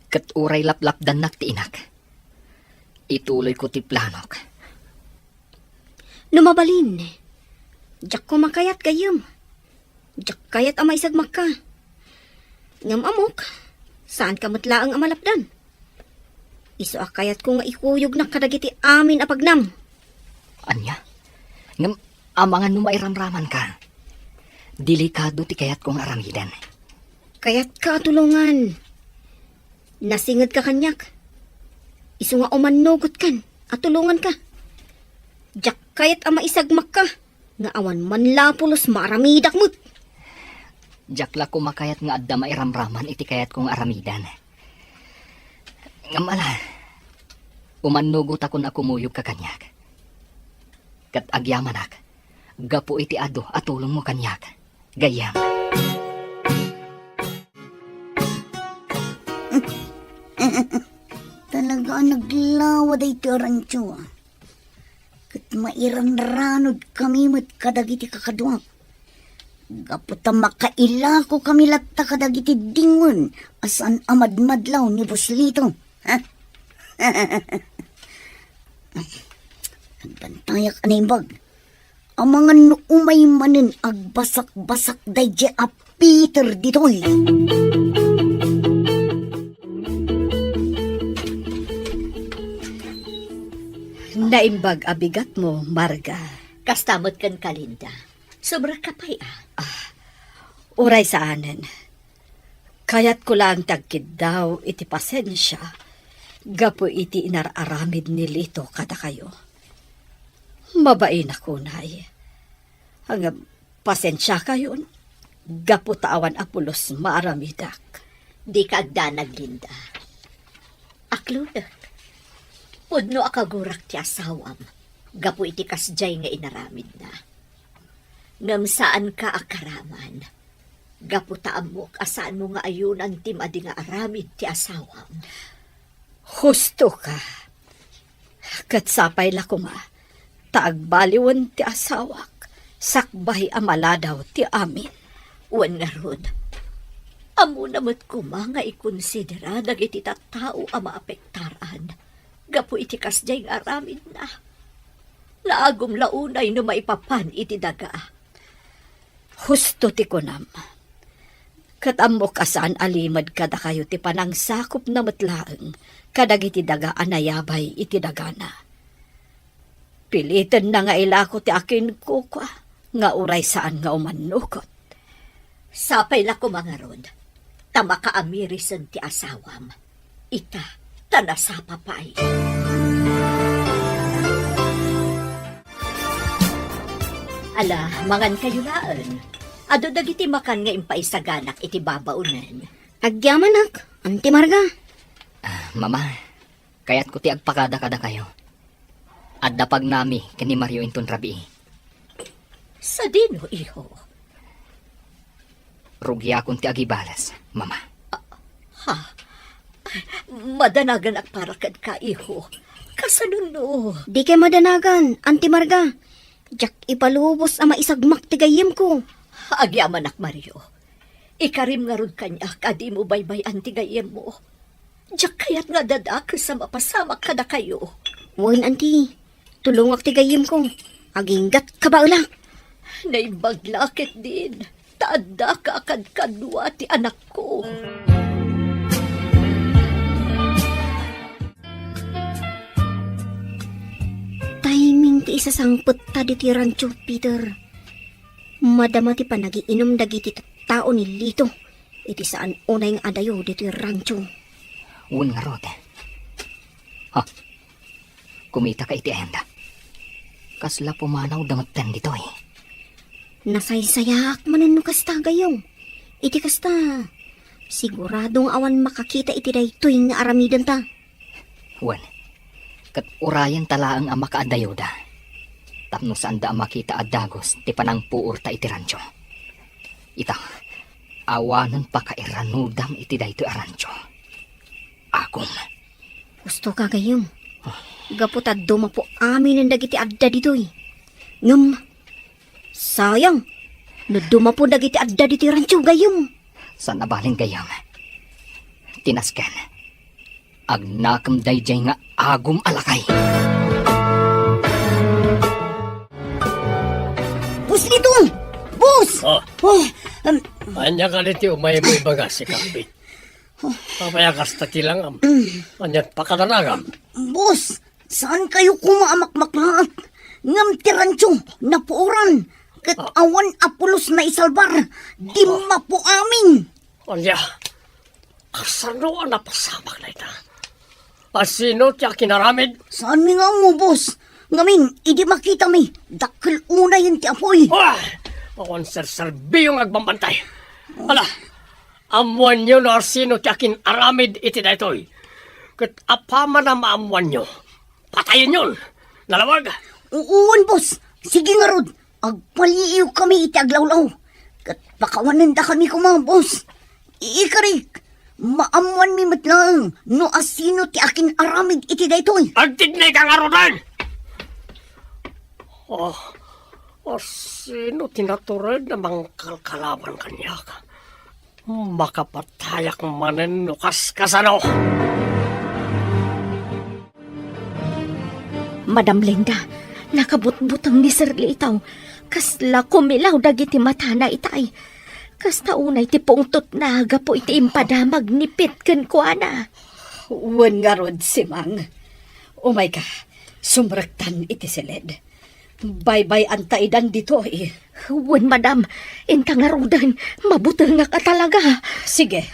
Ket uray laplapdannak ti inak, ituloyko ti planok. No mabalin, diak koma kayat gayyem. Diak kayat a maisagmakka. Ngem ammok, saanka met laeng a malapdan. Isu a kayatko nga ikuyognak kadagiti amin a pagnam. Ania? Ngem amangan no mairamramanka. Delikado ti kayatko nga aramiden. Kayatka a tulongan. Nasingedka kaniak. Isu nga umannugotkan a tulonganka. Diak kayat a maisagmakka nga awan man la a pulos maaramidak met. Diak la koma kayat nga adda mairamraman iti kayatko nga aramiden. Ngem ala, umannugotakon a kumuyogka kaniak. Ket agyamanak gapu iti adu a tulongmo kaniak, gayyem. Talaga a naglawa daytoy a rancho, a. Ket mairanranod kami met kadagiti kakaduak. Gapu ta makailako kami latta kadagiti dingwen a saan a madmadlaw ni Boss Lito. Ha? Agbantayak a naimbag. Amangan no umay manen agbasakbasak daydiay a Peter ditoy. Naimbag a bigatmo, Marga. Kasta met kenka, Linda. Sobra ka pay, a. Ah, uray saanen. Kayatko laeng ti agkiddaw iti pasensia gapu iti inar-aramid ni Lito kadakayo. Mabainak unay. Ngem pasensiakayon, gapu ta awan a pulos maaramidak. Dika agdanag, Linda. Aklodek. Pudno a kagurak ti asawam gapu iti kasdiay nga inaramidna. Ngem saanka a karaman, gapu ta ammok a saanmo nga ayunan ti madi nga aramid ti asawam. Husto ka. Ket sapay la koma ta agbaliwen ti asawak sakbay a maladaw ti amin. Wen ngarud, ammona met koma nga ikonsidera dagiti tattao a maapektaran gapu iti kasdiay nga aramidna. Naagum la unay no maipapan iti daga. Husto ti kunam. Ket ammok a saan a limed kadakayo ti panangsakupna met laeng kadagiti daga a nayabay iti dagana. Pilitenna nga ilako ti akinkukua nga uray saan nga umannugot. Sapay la koma ngarud. ta makaamirisen ti asawam. Ita, ta nasapa pay. Ala, mangankayo laeng. Adu dagiti makan nga impaisaganak iti babaonen. Agyamanak, Auntie Marga. Ah, Mama, kayatko ti agpakada kadakayo. Adda pagnami ken ni Mario inton rabii. Sadino, iho? Rugiakon ti agibales, Mama. Ha? Madanaganak para kenka, iho. Kasano no? Dikay madanagan, Auntie Marga. Diak ipalubos a maisagmak ti gayyemko. Agyamanak, Mario. Ikarim ngarud kaniak a dimo baybay-an ti gayyemmo. Diak kayat nga adda dakes a mapasamak kadakayo. Wen, Auntie. Tulongak ti gayyemko. Aginggatka baelak. Naimbag la ketdin, ta addaka a kadkadua ti anakko. Timing ti isasangpetta ditoy rancho, Peter. Madama ti panagiinum dagiti tattao ni Lito iti saan unay nga adayo ditoy rancho. Wen ngarud. Ha? Kumitaka iti ayanda. Kasla pumanawda metten ditoy. Nasaysayaak manen no kasta, gayyem. Iti kasta, sigurado nga awan makakita iti daytoy nga aramidenta. Wen, ket urayenta laeng a makaadayoda. Tapno saanda a makita a dagus ti panangpuorta iti rancho. Ita, awanen pakairanudam iti daytoy a rancho. Agum. Gusto ka, gayyem. Gapu ta dumapo aminen dagiti adda ditoy. Ngem, sayang, no dumapo dagiti adda ditoy rancho, gayyem. Saan a balin, gayyem. Tinasken. Agnakem daydiay nga agum a lakay. Boss Lito! Boss! Ah. Oh, um, Ania kadi ti umaymo ibaga, si Kapit? Apay a kasta ti langam? Ania ti pakadanagam? Boss, saankayo koma a makmaklaat? Ngem ti rancho, napuoran. Ket Ah. awan a pulos maisalbar. Dimmapo amin. Ania? Kasano a napasamak dayta? Asino ti akinaramid? Saanmi nga ammo, boss. Ngamin, idi makitami, dakkel unayen ti apuy. Ah! Awan serserbio nga agbambantay. Ala, ammoanyo no asino ti akin-aramid iti daytoy. Ket apaman a maammoanyo, patayenyon. Nalawag. Wen, boss. Sige ngarud. Agpaliiwkami iti aglawlaw. Ket pakawanendakami koma, boss. Ikarik, maammoanmi met laeng no asino ti akin-aramid iti daytoy. Agtignay ka ngaruden! Oh, asino ti natured a mangkalkalaban kaniak? Makapatayak manen no kaskasano. Madam Linda, nakabutbuteng ni Sir Lito. Kasla kumilaw dagiti matana itay. Kasta unay ti pungtotna gapu iti impadamag ni Pete kenkuana. Wen ngarud, Simang. Umayka, sumrektan iti siled. Baybay-anta idan ditoy. Wen, madam, inta ngaruden, mabutengak a talaga. Sige,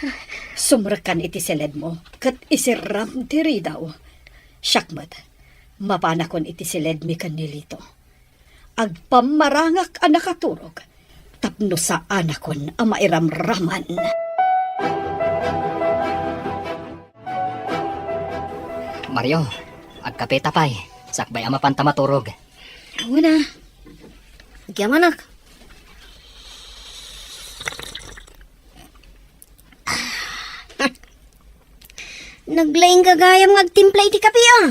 sumrekkan iti siledmo, ket isirram ti ridaw. Siak met, mapanakon iti siledmi ken ni Lito. Agpammarangak a nakaturog, tapno saanakon a mairamraman. Mario, agkapeta pay. Sakbay a mapanta maturog. Wen a. Agyamanak. Naglaing gagayam nga agtimpla iti kape, ah.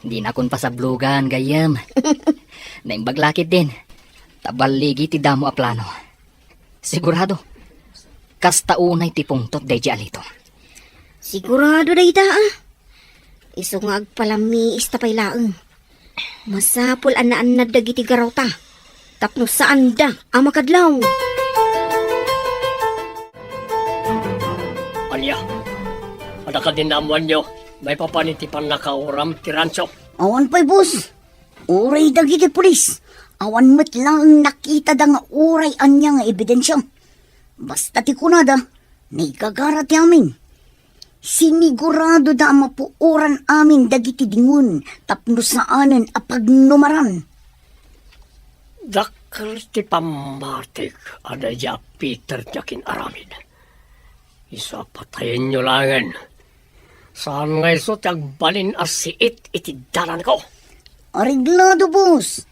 Dinakon pasablogan, gayyem. Naimbag la ketdin. Ta balligi ti damo a plano. Sigurado, kasta unay ti pungtot daydi a Lito. Sigurado dayta, ah. Isu nga agpalamiis ta pay laeng. Masapul a naannad dagiti garawta tapno saanda a makadlaw. Ania? Adda kadi naammoanyo maipapan iti pannakauram ti rancho? Awan pay, boss. Uray dagiti pulis, awan met laeng nakitada nga uray ania nga ebidensia. Basta ti kunada, naigagara ti amin. Siniguradoda a mapuoran amin dagiti dingon tapno saanen a pagnumaran. Dakkel ti pammatik a daydi a Peter ti akin-aramid. Isu a patayenyo laengen. Saan nga isu ti agbalin a siit iti dalanko. Areglado, boss.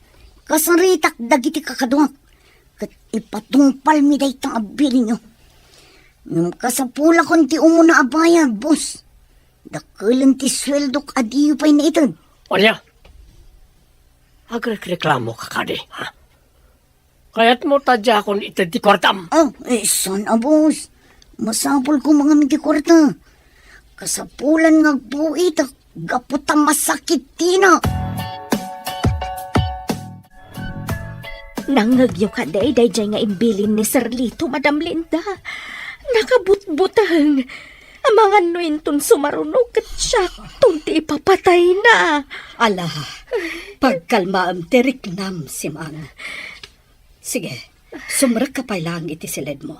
Kasaritak dagiti kakaduak, ket ipatungpalmi dayta a bilinyo. Ngem kasapulakon ti umuna a bayad, boss. Dakkelen ti sueldok a diyo pay naited. Ania? Agrekreklamoka kadi, ha? Kayatmo ta diakon ited ti kuartam? Ah, eh, saan a, boss. Masapul koma ngamin ti kuarta. Kasapulan nga agpuitak gapu ta masakit tina. Nangngegyo kadi daydiay nga imbilin ni Sir Lito, Madam Linda. Nakabutbuteng. Amangan no inton sumaruno ket siakton ti ipapatayna. Ala, pagkalmaem ti riknam, Simang. Sige, sumrekka pay laeng iti siledmo.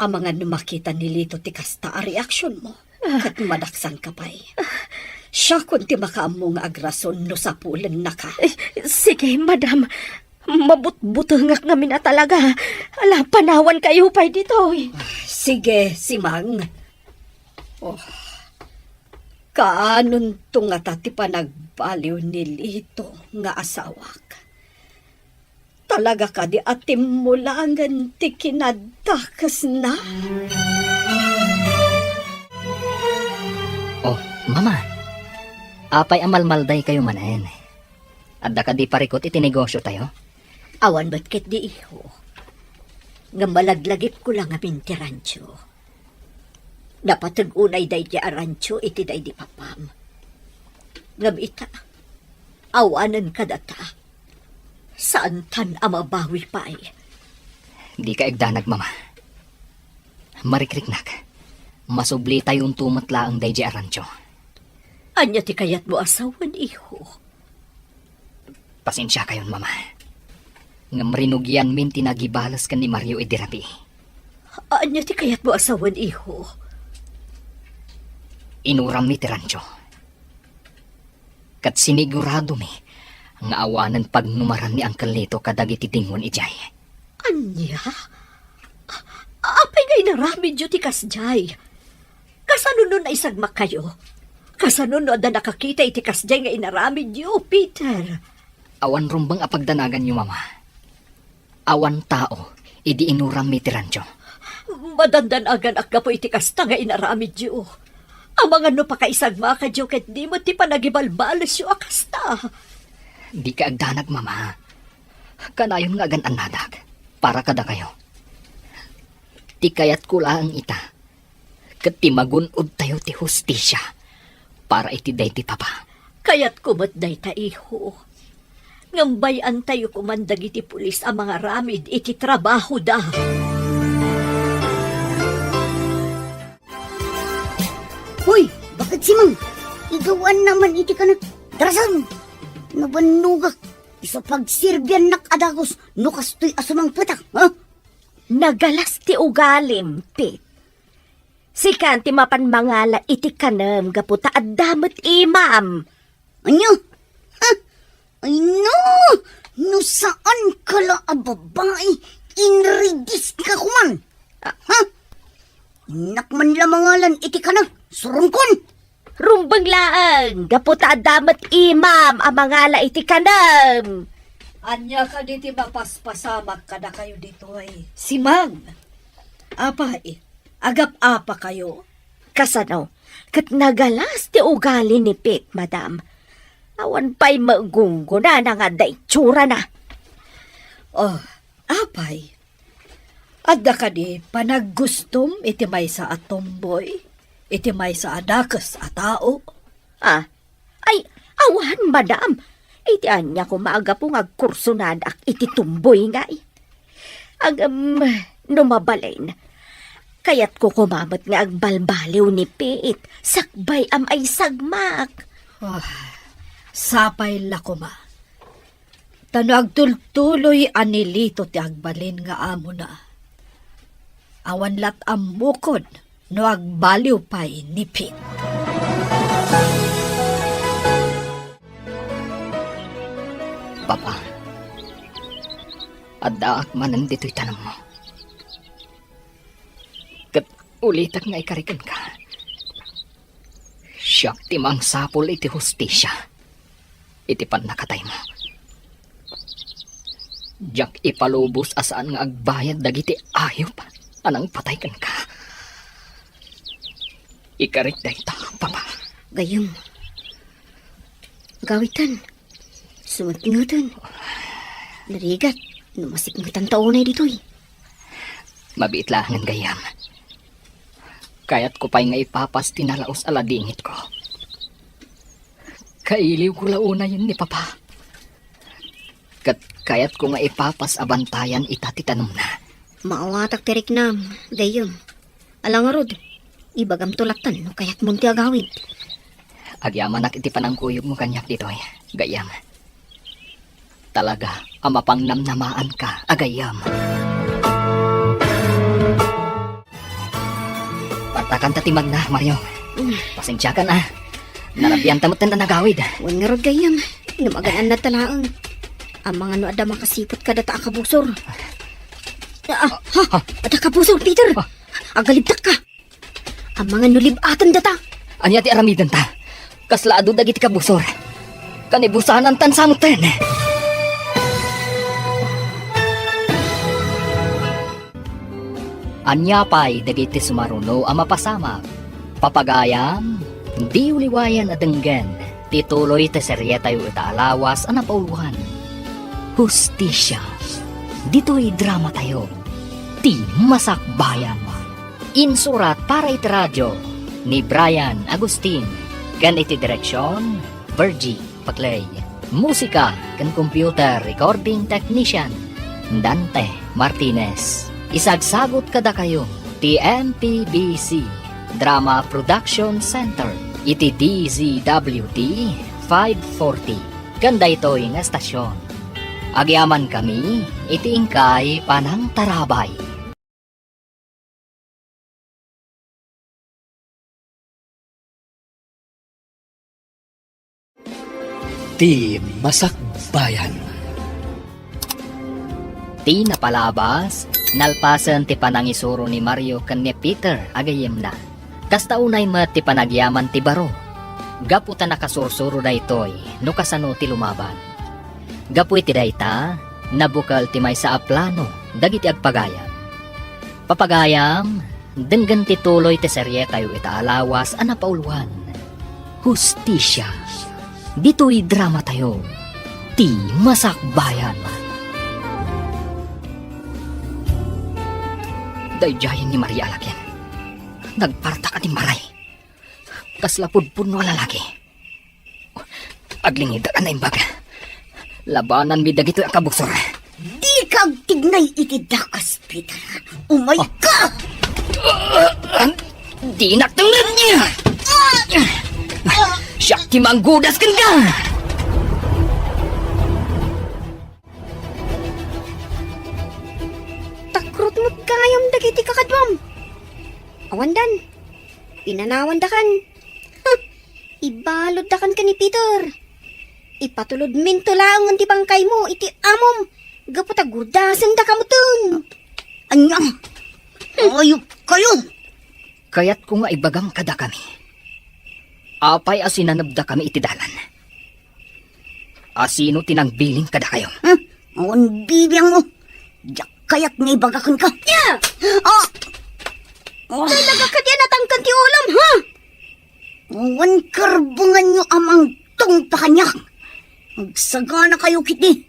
Amangan no makita ni Lito ti kasta a reaksionmo, ket madaksanka pay. Siakon ti makaammo nga agrason no sapulennaka. Eh, sige, madam. Mabutbutengak ngamin a talaga. Ala, panawankayo pay ditoy. Sige, Simang. Oh, kaanonto ngata ti panagbaliw ni Lito nga asawak? Talaga kadi a timmulangen ti kinadakesna? Oh, Mama, apay a malmaldaykayo manen? Adda kadi parikut iti negosiotayo? Awan met ketdi, iho. Ngem malaglagipko la ngamin ti rancho. Napateg unay daydi a rancho iti daydi papam. Ngem ita, awanen kadata. Saantan a mabawi pay. Dika agdanag, Mama. Marikriknak. Masublitayonto met laeng daydi a rancho. Ania ti kayatmo a sawen, iho? Pasensiakayon, Mama. Ngem rinugianmin ti nagibales ken ni Mario idi rabii. Ania ti kayatmo a sawen, iho? Inurammi ti rancho. Ket siniguradomi nga awanen pagnumaran ni Uncle Lito kadagiti dingon idiay. Ania? A-, apay nga inaramidyo ti kasdiay? Kasano no naisagmakkayo? Kasano no adda nakakita iti kasdiay nga inaramidyo, Peter? Awan rumbeng a pagdanaganyo, Mama. Awan tao idi inurammi ti rancho. Madandanaganak gapu iti kasta nga inaramidyo. Amangan no pakaisagmakadyo ket di met ti panagibalbalesyo a kasta. Dika agdanag, Mama. Kanayon nga agan-annadak para kadakayo. Ti kayatko laeng ita, ket ti magun-odtayo ti hustisia para iti daydi papa. Kayatko met dayta, iho. Ngem bay-antayo koman dagiti pulis a mangaramid iti trabahoda. Hoy, bakit, Simang? Igawan naman iti kanak. Darasan! Nabannogak. Isu pagserbiannak a dagus no kastoy a sumangpetak, ha? Nagalas ti ugalim, Pete. Sikan ti mapan mangala iti kanem gapu ta adda met imam. Ania? Ha? Ay no! No saanka la a babai, inridis ka koman. Ha? Innak man la mangalan iti kanem, surongkon! Rumbeng laeng, gapu ta adda met imam a mangala iti kanem. Ania kadi ti mapaspasamak kadakayo ditoy? Simang! Apay, agap-apakayo? Kasano? Ket nagalas ti ugali ni Pete, madam. Awan pay magunggona nga adda itsurana. Oh, apay, adda kadi panaggustom iti maysa a tomboy, iti maysa a dakes a tao? Ah, ay, awan, madam. Iti ania koma a gapu nga agkursonadak iti tomboy ngay? Ngem, no mabalin, kayatko koma met nga agbalbaliw ni Pete, sakbay a maisagmak. Ah, sapay la koma. Ta no agtultuloy a ni Lito ti agbalin nga amona, Awan lat' ammokod no agbaliw pay ni Pete. Papa, addaak manen ditoy tanemmo. Ket ulitek nga ikari kenka. Siak ti mangsapul iti hustisia iti pannakataymo. Diak ipalubos a saan nga agbayad dagiti ayup a nangpatay kenka. Ikarik dayta, Papa. Gayyem. Agawidtan. Sumipngeten. Narigat no masipngetanta unay ditoy. Mabiit laengen, gayyem. Kayatko pay nga ipapas ti nalaus a ladingitko. Kailiwko la unayen ni Papa. Ket kayatko nga ipapas a bantayan ita ti tanemna. Maawatak ti riknam, gayyem. Ala ngarud, ibagamto lattan no kayatmon ti agawid. Agyamanak iti panangkuyogmo kaniak ditoy, gayyem. Talaga a mapangnamnamaanka a gayyem. Partakanta ti magna, Mario. Mm. Pasensiakan, a. Narabianta metten a nagawid. Wen ngarud gayyem, no magan-annadta laeng. Amangan no adda makasiput kadata a kabusor. Ah, ha? Adda kabusor, Peter. Ah. Agalibdakka. Amangan no lib-atendata. Ania ti aramidenta? Kasla adu dagiti kabusor. Kanibusanantan sa metten. Ania pay dagiti sumaruno a mapasamak? Papagayam, diyo liwayan a denggen ti tuloy ti serietayo ita a lawas a napauluan, Hustisia. Ditoy dramatayo, Ti Masakbayan. Insurat para iti radio ni Brian Agustin ken iti direksion, Virgie Paclay. Musika ken computer recording technician, Dante Martinez. Isagsagut kadakayo ti M P B C Drama Production Center iti D Z W T five forty ken daytoy nga estasion. Agyamankami iti inkay panangtarabay. Ti Masakbayan. Ti napalabas, nalpasen ti panangisuro ni Mario ken ni Peter a gayyemna. Kasta unay met ti panagyaman ti baro. Gapu ta nakasursuro daytoy no kasano ti lumaban. Gapu iti dayta, nabukel ti maysa a plano dagiti agpagayam. Papagayam, denggen ti tuloy ti serietayo ita a lawas a napauluan, Hustisia. Ditoy dramatayo, Ti Masakbayan. Daydiayen ni Maria a laki. Nagpartak a dimmaray. Kasla pudpudno a lalaki. Aglingidak a naimbag. Labananmi dagitoy a kabusor. Dika agtignay iti dakas, Peter. Umayka! Ah! Dinak tengngen! Siak ti manggudas kenka! Takrot met gayam dagiti kakaduam. Awandan. Pinanawandakan. Huh! Ibaluddakan ken ni Peter. Ipatulodminto laengen ti bangkaymo iti amom gapu ta gurdasendaka metten. Ania? Ayupkayo! Kayatko nga ibagam kadakami. Apay a sinanebdakami iti dalan? Asino ti nangbilin kadakayo? Hmm? Awan bibiangmo. Diak kayat nga ibaga kenka. Ya! Ah! Ah! Talaga kadi a natangken ti ulam, ha? Awan karbenganyo a mangtungpa kaniak. Agsaganakayo ketdi.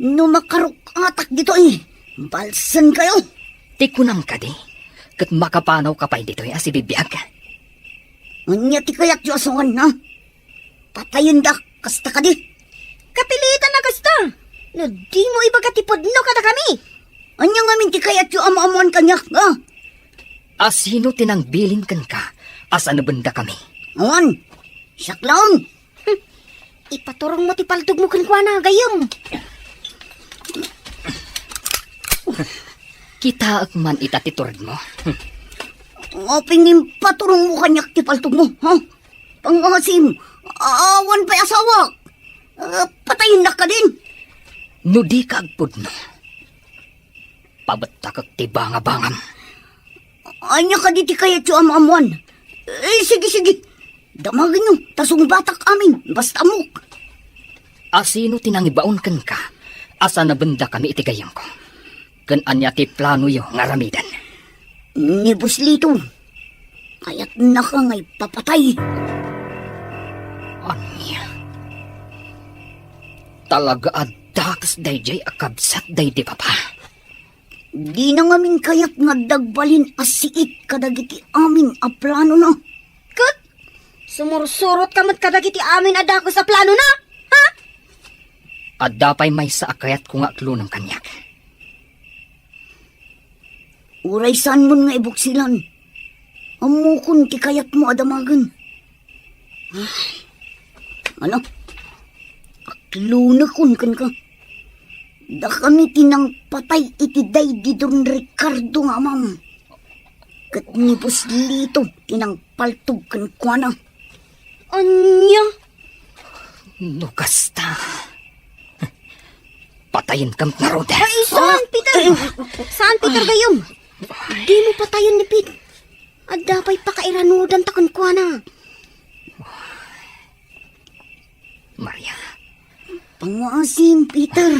No makaruk-atak ditoy, balsenkayo. Ti kunam kadi, ket makapanawka pay ditoy a sibibiag? Ania ti kayatyo a suan, ha? Patayendak, kasta kadi? Kapilitan a kasta. No dimo ibaga ti pudno kadakami. Ania ngamin ti kayatyo a maammoan kaniak, a? Asino ti nangbilin kenka a sanebendakami? Awan, siak laeng. Hmm. Ipaturongmo ti paltogmo kenkuana, gayyem. Kitaek man ita ti turedmo. Apay nga impaturongmo kaniak ti paltogmo, ha? Pangasim, awan pay asawak. Ah, patayennak kadin. No dika agpudno, pabettakek ti bangabangam. Ania kadi ti kayatyo a maammoan? Eh, sige, sige. Damagenyo, ta sungbatak amin, basta ammok. Asino ti nangibaon kenka a sanabendakami iti gayyemko? Ken ania ti planoyo nga aramiden? Ni Boss Lito, kayatnaka nga ipapatay. Ania? Talaga a dakes daydiay a kabsat daydi papa. Dina ngamin kayat nga adda agbalin a siit kadagiti amin a planona. Ket sumursurotka met kadagiti amin a dakes a planona? Ha? Adda pay maysa a kayatko nga atlonem kaniak. Uray saanmon nga ibuksilan, ammokon ti kayatmo a damagen. Ay, ano? Aklonekon kenka. Dakami ti nangpatay iti daydi Don Ricardo nga amam. Ket ni Boss Lito ti nangpaltog kenkuana. Ania? No kasta, patayenka ngarud. Ay, saan, Peter? Saan, Peter, gayyem? Dimo patayen ni Pete. Adda pay pakairanudanta kenkuana. Maria. Panguasim, Peter.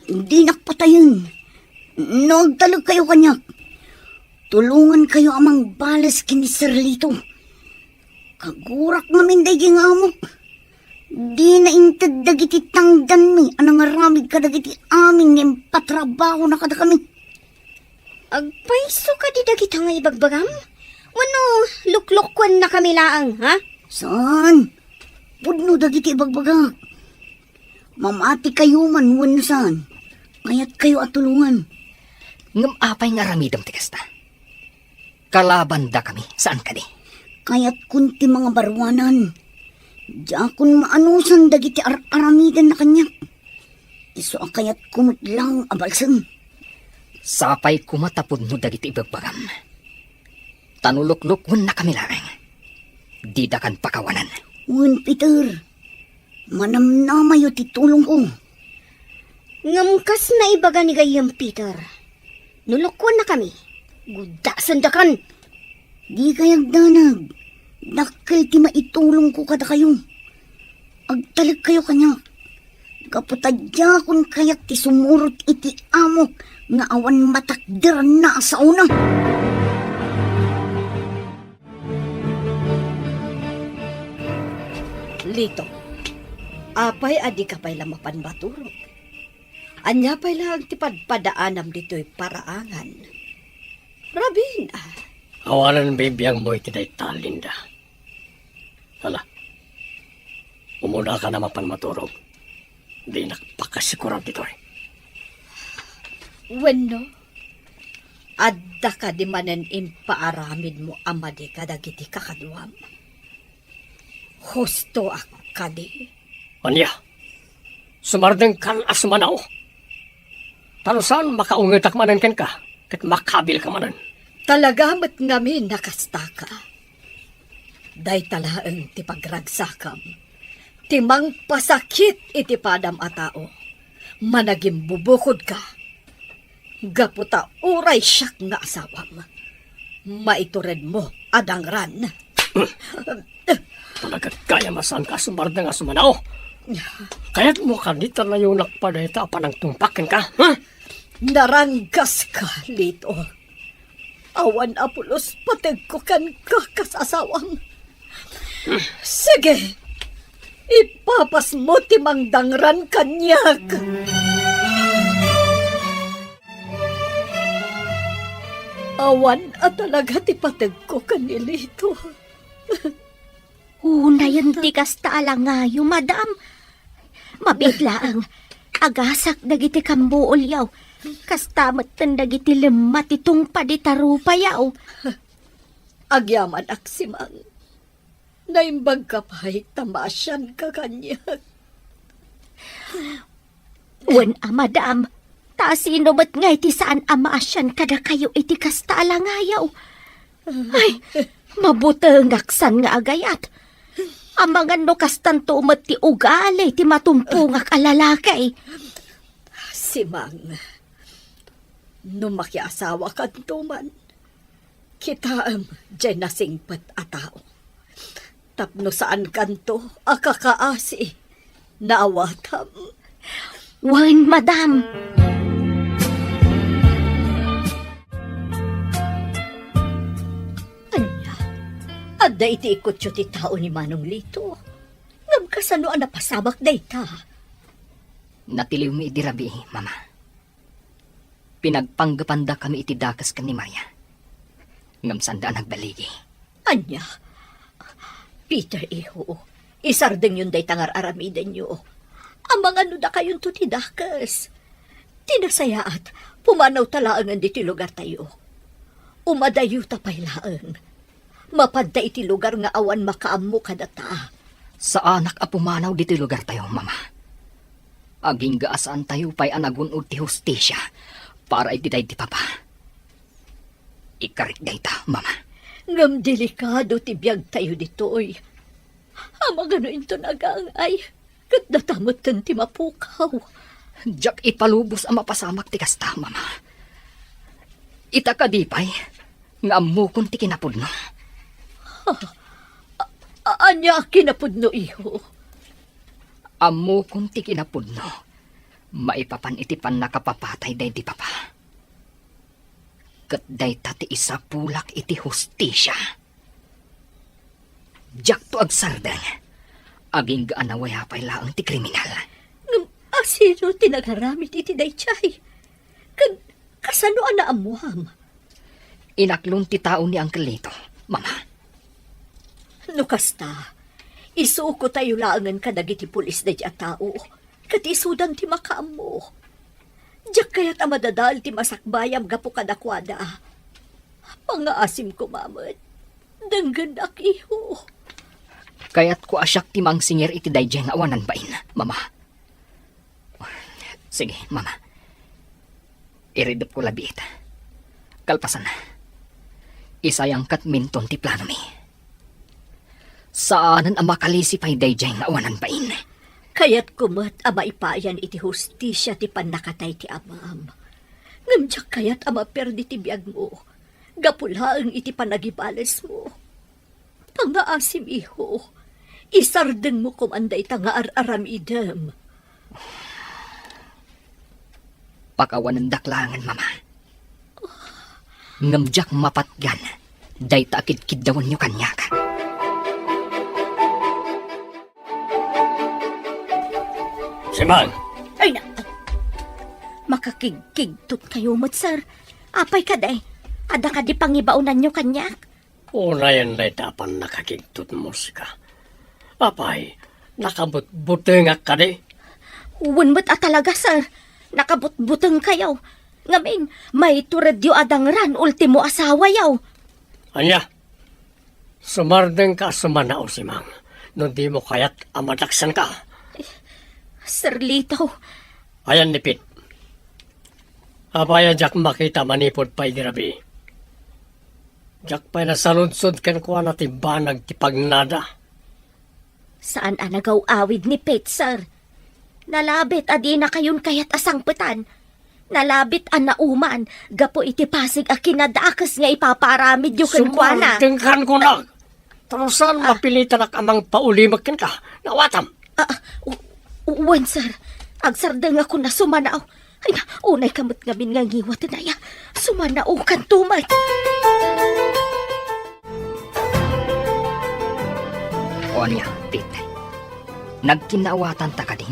Dinak patayen. No agtalekkayo kaniak, tulongankayo a mangbales ken ni Sir Lito. Kagurak ngamin daydi nga amok. Dina inted dagiti tangdanmi a nangaramid kadagiti amin nga impatrabahona kadakami. Agpayso kadi dagita nga ibagbagam? Wenno luklukkuennakami laeng, ha? Saan? Pudno dagiti ibagbagak. Mamatikayo man wenno saan, kayatkayo a tulongan. Ngem apay nga aramidem ti kasta? Kalabandakami, saan kadi? Kayatkon ti mangabaruanan. Diakon maanusan dagiti ar-aramidenna kaniak. Isu a kayatko met laeng a balsem. Sapay koma ta pudno dagiti ibagbagam. Ta no luklukkuennakami laeng, didakan pakawanan. Wen, Peter, manamnamayo ti tulongko. Ngem kas naibaga ni gayyem Peter, no lukkuennakami, guddasendakan. Dikay agdanag. Dakkel ti maitulongko kadakayo. Agtalekkayo kaniak. Gapu ta diakon kayat ti sumurot iti amok nga awan matakderanna a saona. Lito, apay a dika pay la mapan maturog? Ania pay laeng ti padpadaanam ditoy paraangan? Rabin, a. Awanen bibiangmo iti dayta, Linda. Ala, umunaka a mapan maturog. Dinak pakasikuran ditoy. Wenno, adda kadi manen impaaramidmo a madi kadagiti kakaduam? Husto a kadi? Ania? Sumardengkan a sumanao? Ta no saan, makaungetak manen kenka, ket makabilka manen. Talaga met ngamin a kastaka. Dayta laeng ti pagragsakam, ti mangpasakit iti padam a tao. Managimbubukodka. Gapu ta uray siak nga asawam, maituredmo a dangran. Talaga gayam a saanka a sumardeng a sumanao. Kayatmo kadi ta layonak pay dayta a panangtungpak kenka, ha? Naranggaska, Lito. Awan a pulos pategko kenka kas asawam. Sige, ipapasmo ti mangdangran kaniak. Awan a talaga ti pategko ken ni Lito. Unayen ti kasta a langayo, madam. Mabiit laeng, agasak dagiti kambuolyo. Kasta metten dagiti lemma ti tungpad ita rupayo. Agyamanak, Simang. Naimbagka pay ta maasianka kaniak. Wen a, madam, Ta sino met ngay ti saan a maasian kadakayo iti kasta a langayaw? Ay, mabutengak san nga agayat. Amangan no kastanto met ti ugali ti matumpongak a lalaki. Simang, no makiasawakanto man, kitaem diay nasingpet a tao. Tapno saankanto a kakaasi. Naawatam. Wen, madam. Ania? Adda iti ikutyo ti tao ni Manong Lito. Ngem kasano a napasamak dayta? Natiliwmi idi rabii, Mama. Pinagpanggepandakami iti dakes ken ni Maria. Ngem sanda a nagbaligi. Ania? Peter, iho, isardengyon dayta nga ar-aramidenyo. Amangan no dakayonto ti dakes. Ti nasayaat, pumanawta laengen ditoy lugartayo. Umadayota pay laeng. Mapadta iti lugar nga awan makaammo kadata. Saanak a pumanaw ditoy lugartayo, Mama. Agingga a saantayo pay a nagun-od ti hustisia para iti daydi papa. Ikarik dayta, Mama. Ngem delikado ti biagtayo ditoy. Amangan no inton agangay, ket data metten ti mapukaw. Diak ipalubos a mapasamak ti kasta, Mama. Ita kadi pay nga ammokon ti kinapudno. A-, ania a kinapudno, iho? Ammokon ti kinapudno maipapan iti pannakapapatay daydi papa. Ket dayta ti isapulak iti hustisia. Diakto agsardeng. Agingga a nawaya pay laeng ti kriminal. Ngem asino ti nagaramid iti daydiay? Ken kasano a naammuam? Inaklon ti tao ni Uncle Lito, Mama. No kasta, isukotayo laengen kadagiti pulis daydiay a tao. Ket isudan ti makaammo. Diak kayat a madadael ti masakbayam gapu kadakuada. Pangaasim koma met. Denggennak, iho. Kayatko a siak ti mangsingir iti daydiay nga awanan bain, Mama. Sige, Mama. Iridepko la biit. Kalpasan, isayangkat minton ti planomi. Saanen a makalisi pay daydiay nga awanan bain. Kayatko met a maipayan iti hustisia ti pannakatay ti amam. Ngem diak kayat a maperdi ti biagmo gapu laeng iti panagibalesmo. Pangaasim, iho. Isardengmo koman dayta nga ar-aramidem. Pakawanendak laengen, Mama. Ngem diak mapatgan dayta a kidkiddawanyo kaniak. Simang! Ay, na-, makakigkigtot kayo met, sir. Apay kadi? Adda kadi pangibaonanyo kaniak? Unayen dayta a pannakakigtotmo, sika. Apay, nakabutbutengak kadi? Wen met a talaga, sir. Nakabutbutengkayo. Ngamin, maituredyo a dangran ultimo asawayo. Ania? Sumardengka a sumanao, Simang, no dimo kayat a madaksanka. Sir Lito. Ayan ni Pete. Apay a diak makita manipud pay idi rabii? Diak pay nasaludsod kenkuana ti banag ti pagnada. Saan a nagaw-awid ni Pete, sir. Nalabit a dinakayon kayat a sangpetan. Nalabit a nauman gapu iti pasig a kinadakes nga ipapaaramidyo kenkuana. Sumardengkan kunak. Tapno saan mapilitanak a mangpaulimek kenka. Naawatam. Ah, ah, u-, u-, wen, sir. Agsardengakon a sumanao. Ay, na, unayka met ngamin nga ngiwaten aya. Sumanaokanto met. O ania, Pete? Nagkinnaawatanta kadi?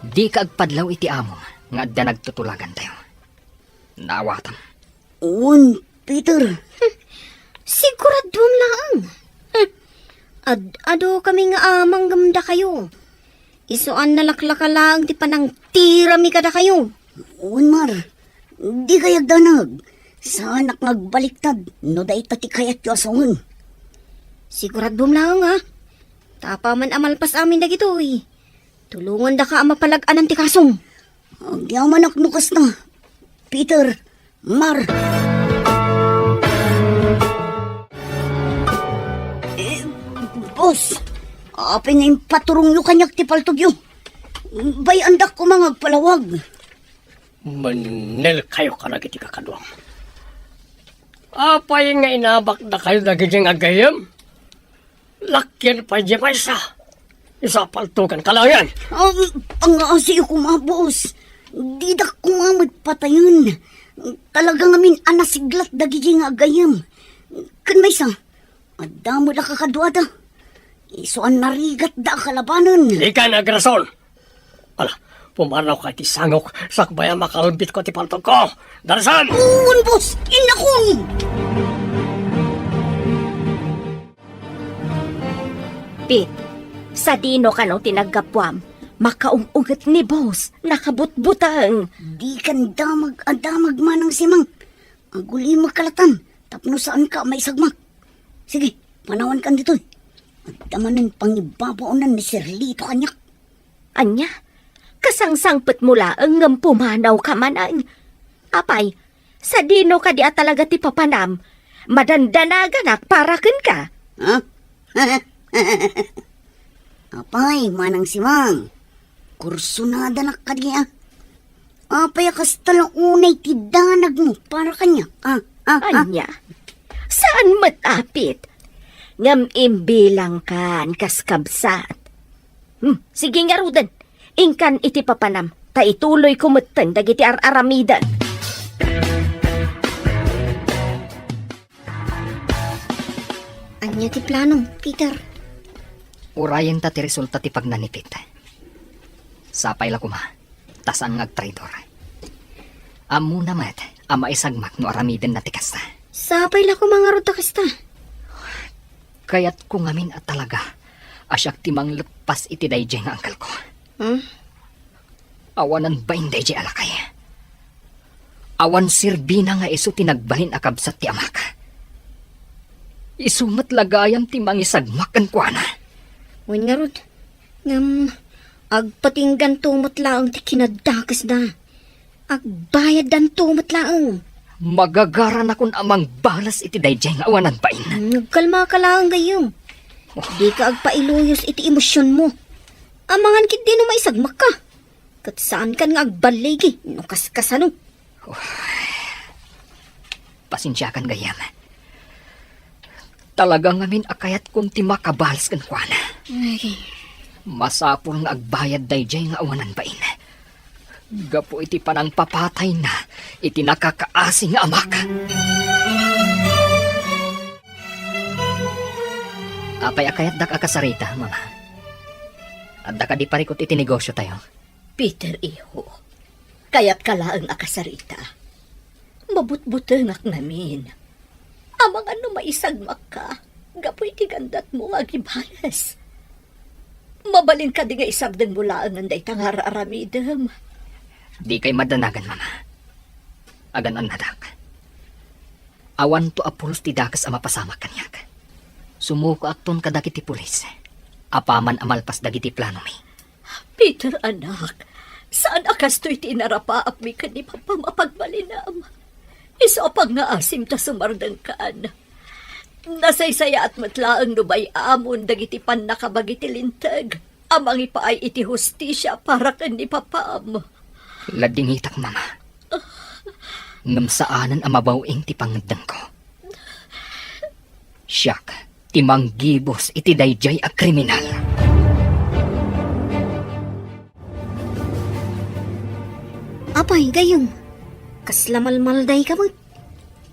Dika agpadlaw iti amom nga adda nagtutulagantayo. Naawatam. Wen, Peter. Siguraduam laeng. Hmm. Ad-adu kami nga amang ngem dakayo. Isu a nalaklaka laeng ti panangtirami kadakayo. Wen, Mar. Dikay agdanag. Saanak nga agbaliktad no dayta ti kayatyo a sawen. Siguraduam laeng, a. Ta apaman a malpas amin dagitoy, tulongandaka a mapalag-anan ti kasom. Agyamanak no kasta, Peter, Mar. Eh, boss, apay nga impaturongyo kaniak ti paltogyo? Bay-andak koma nga agpalawag. Mannel kayo kadagiti kakaduam. Apay nga inabakda kayo dagiti nga gayyem? Lakyan pay di maysa. Isu a paltogan ka laengen. Um, pangaasiyo koma, boss. Didak koma met patayen. Talaga ngamin a nasiglat dagiti nga gayyem. Ken maysa, adda met a kakaduada. Isu a narigatda a kalabanen. Dika nga agrason. Ala, pumanaw ka iti sangok, sakbay a makalbitko ti paltogko. Darsan! Wen, boss! Innakon! Pete, sadino kano ti naggapuam? Makaung-unget ni boss, nakabutbuteng. Dikan damag a damag, Manang Simang. Agulimekka latta tapno saanka a maisagmak. Sige, panawankan ditoy. Adda manen pangibabaonan ni Sir Lito kaniak. Ania? Kasangsangpetmo laeng ngem pumanawka manen. Apay, sadino kadi a talaga ti papanam? Madandanaganak para kenka. Ha? Apay, Manang Simang, kursunadanak kadi a? Apay a kasta la unay ti danagmo para kaniak? Ah, ah, ah. Ania? Saan met, Pete? Ngem imbilangkan kas kabsat. Hmm, sige ngaruden. Inkan iti papanam, ta ituloyko metten dagiti ar-aramidem. Ania ti planom, Peter? Urayenta ti resulta ti pagnanipit. Sapay la koma, ta saan nga agtraidor. Ammona met a maisagmak no aramidenna ti kasta. Sapay la koma ngarud ta kasta. Kayatko ngamin a talaga a siak ti mangleppas iti daydiay nga angkelko. Hmm? Awanan bain daydiay a lakay. Awan serbina nga isu ti nagbalin a kabsat ti amak. Isu met la gayam ti mangisagmak kenkuana. Wen ngarud, ngem agpatingganto met laeng ti kinaddakesda. Agbayaddanto met laeng. Magagaranakon a mangbales iti daydiay nga awanan bain. Hmm, agkalmaka laeng gayyem. Oh. Dika agpailuyos iti emosionmo. Amangan ketdi no maisagmakka. Ket saankan nga agballigi no kaskasano. Pasensiakan gayyem. Talaga ngamin a kayatkon ti makabales kenkuana. Ay. Masapul nga agbayad daydiay nga awanan bain. Gapu iti panangpapatayna iti nakakaasi nga amak. Apay a kayatdak a kasarita, Mama? Adda kadi parikut iti negosiotayo? Peter, iho, kayatka laeng a kasarita. Mabutbutengak ngamin. Amangan no maisagmakka gapu iti gandatmo nga agibales. Mabalin kadi nga isardengmo laengen dayta nga ar-aramidem? Dikay madanagan, Mama. Agan-annadak. Awanto a pulos ti dakes a mapasamak kaniak. Sumukoakton kadagiti pulis. Apaman a malpas dagiti planomi. Peter, anak, saan a kastoy ti inarapaapmi ken ni Papam a pagbalinam. Isu a pangngaasim ta sumardengkan. Nasaysayaat met laeng no bay-amon dagiti pannakabagi ti Linteg a mangipaay iti hustisia para ken ni Papam. Ladingitak, Mama. Ngem saanen a mabaw-ing ti pangngeddengko. Siak ti manggibus iti daydiay a kriminal. Apay, gayyem, kasla malmaldayka met.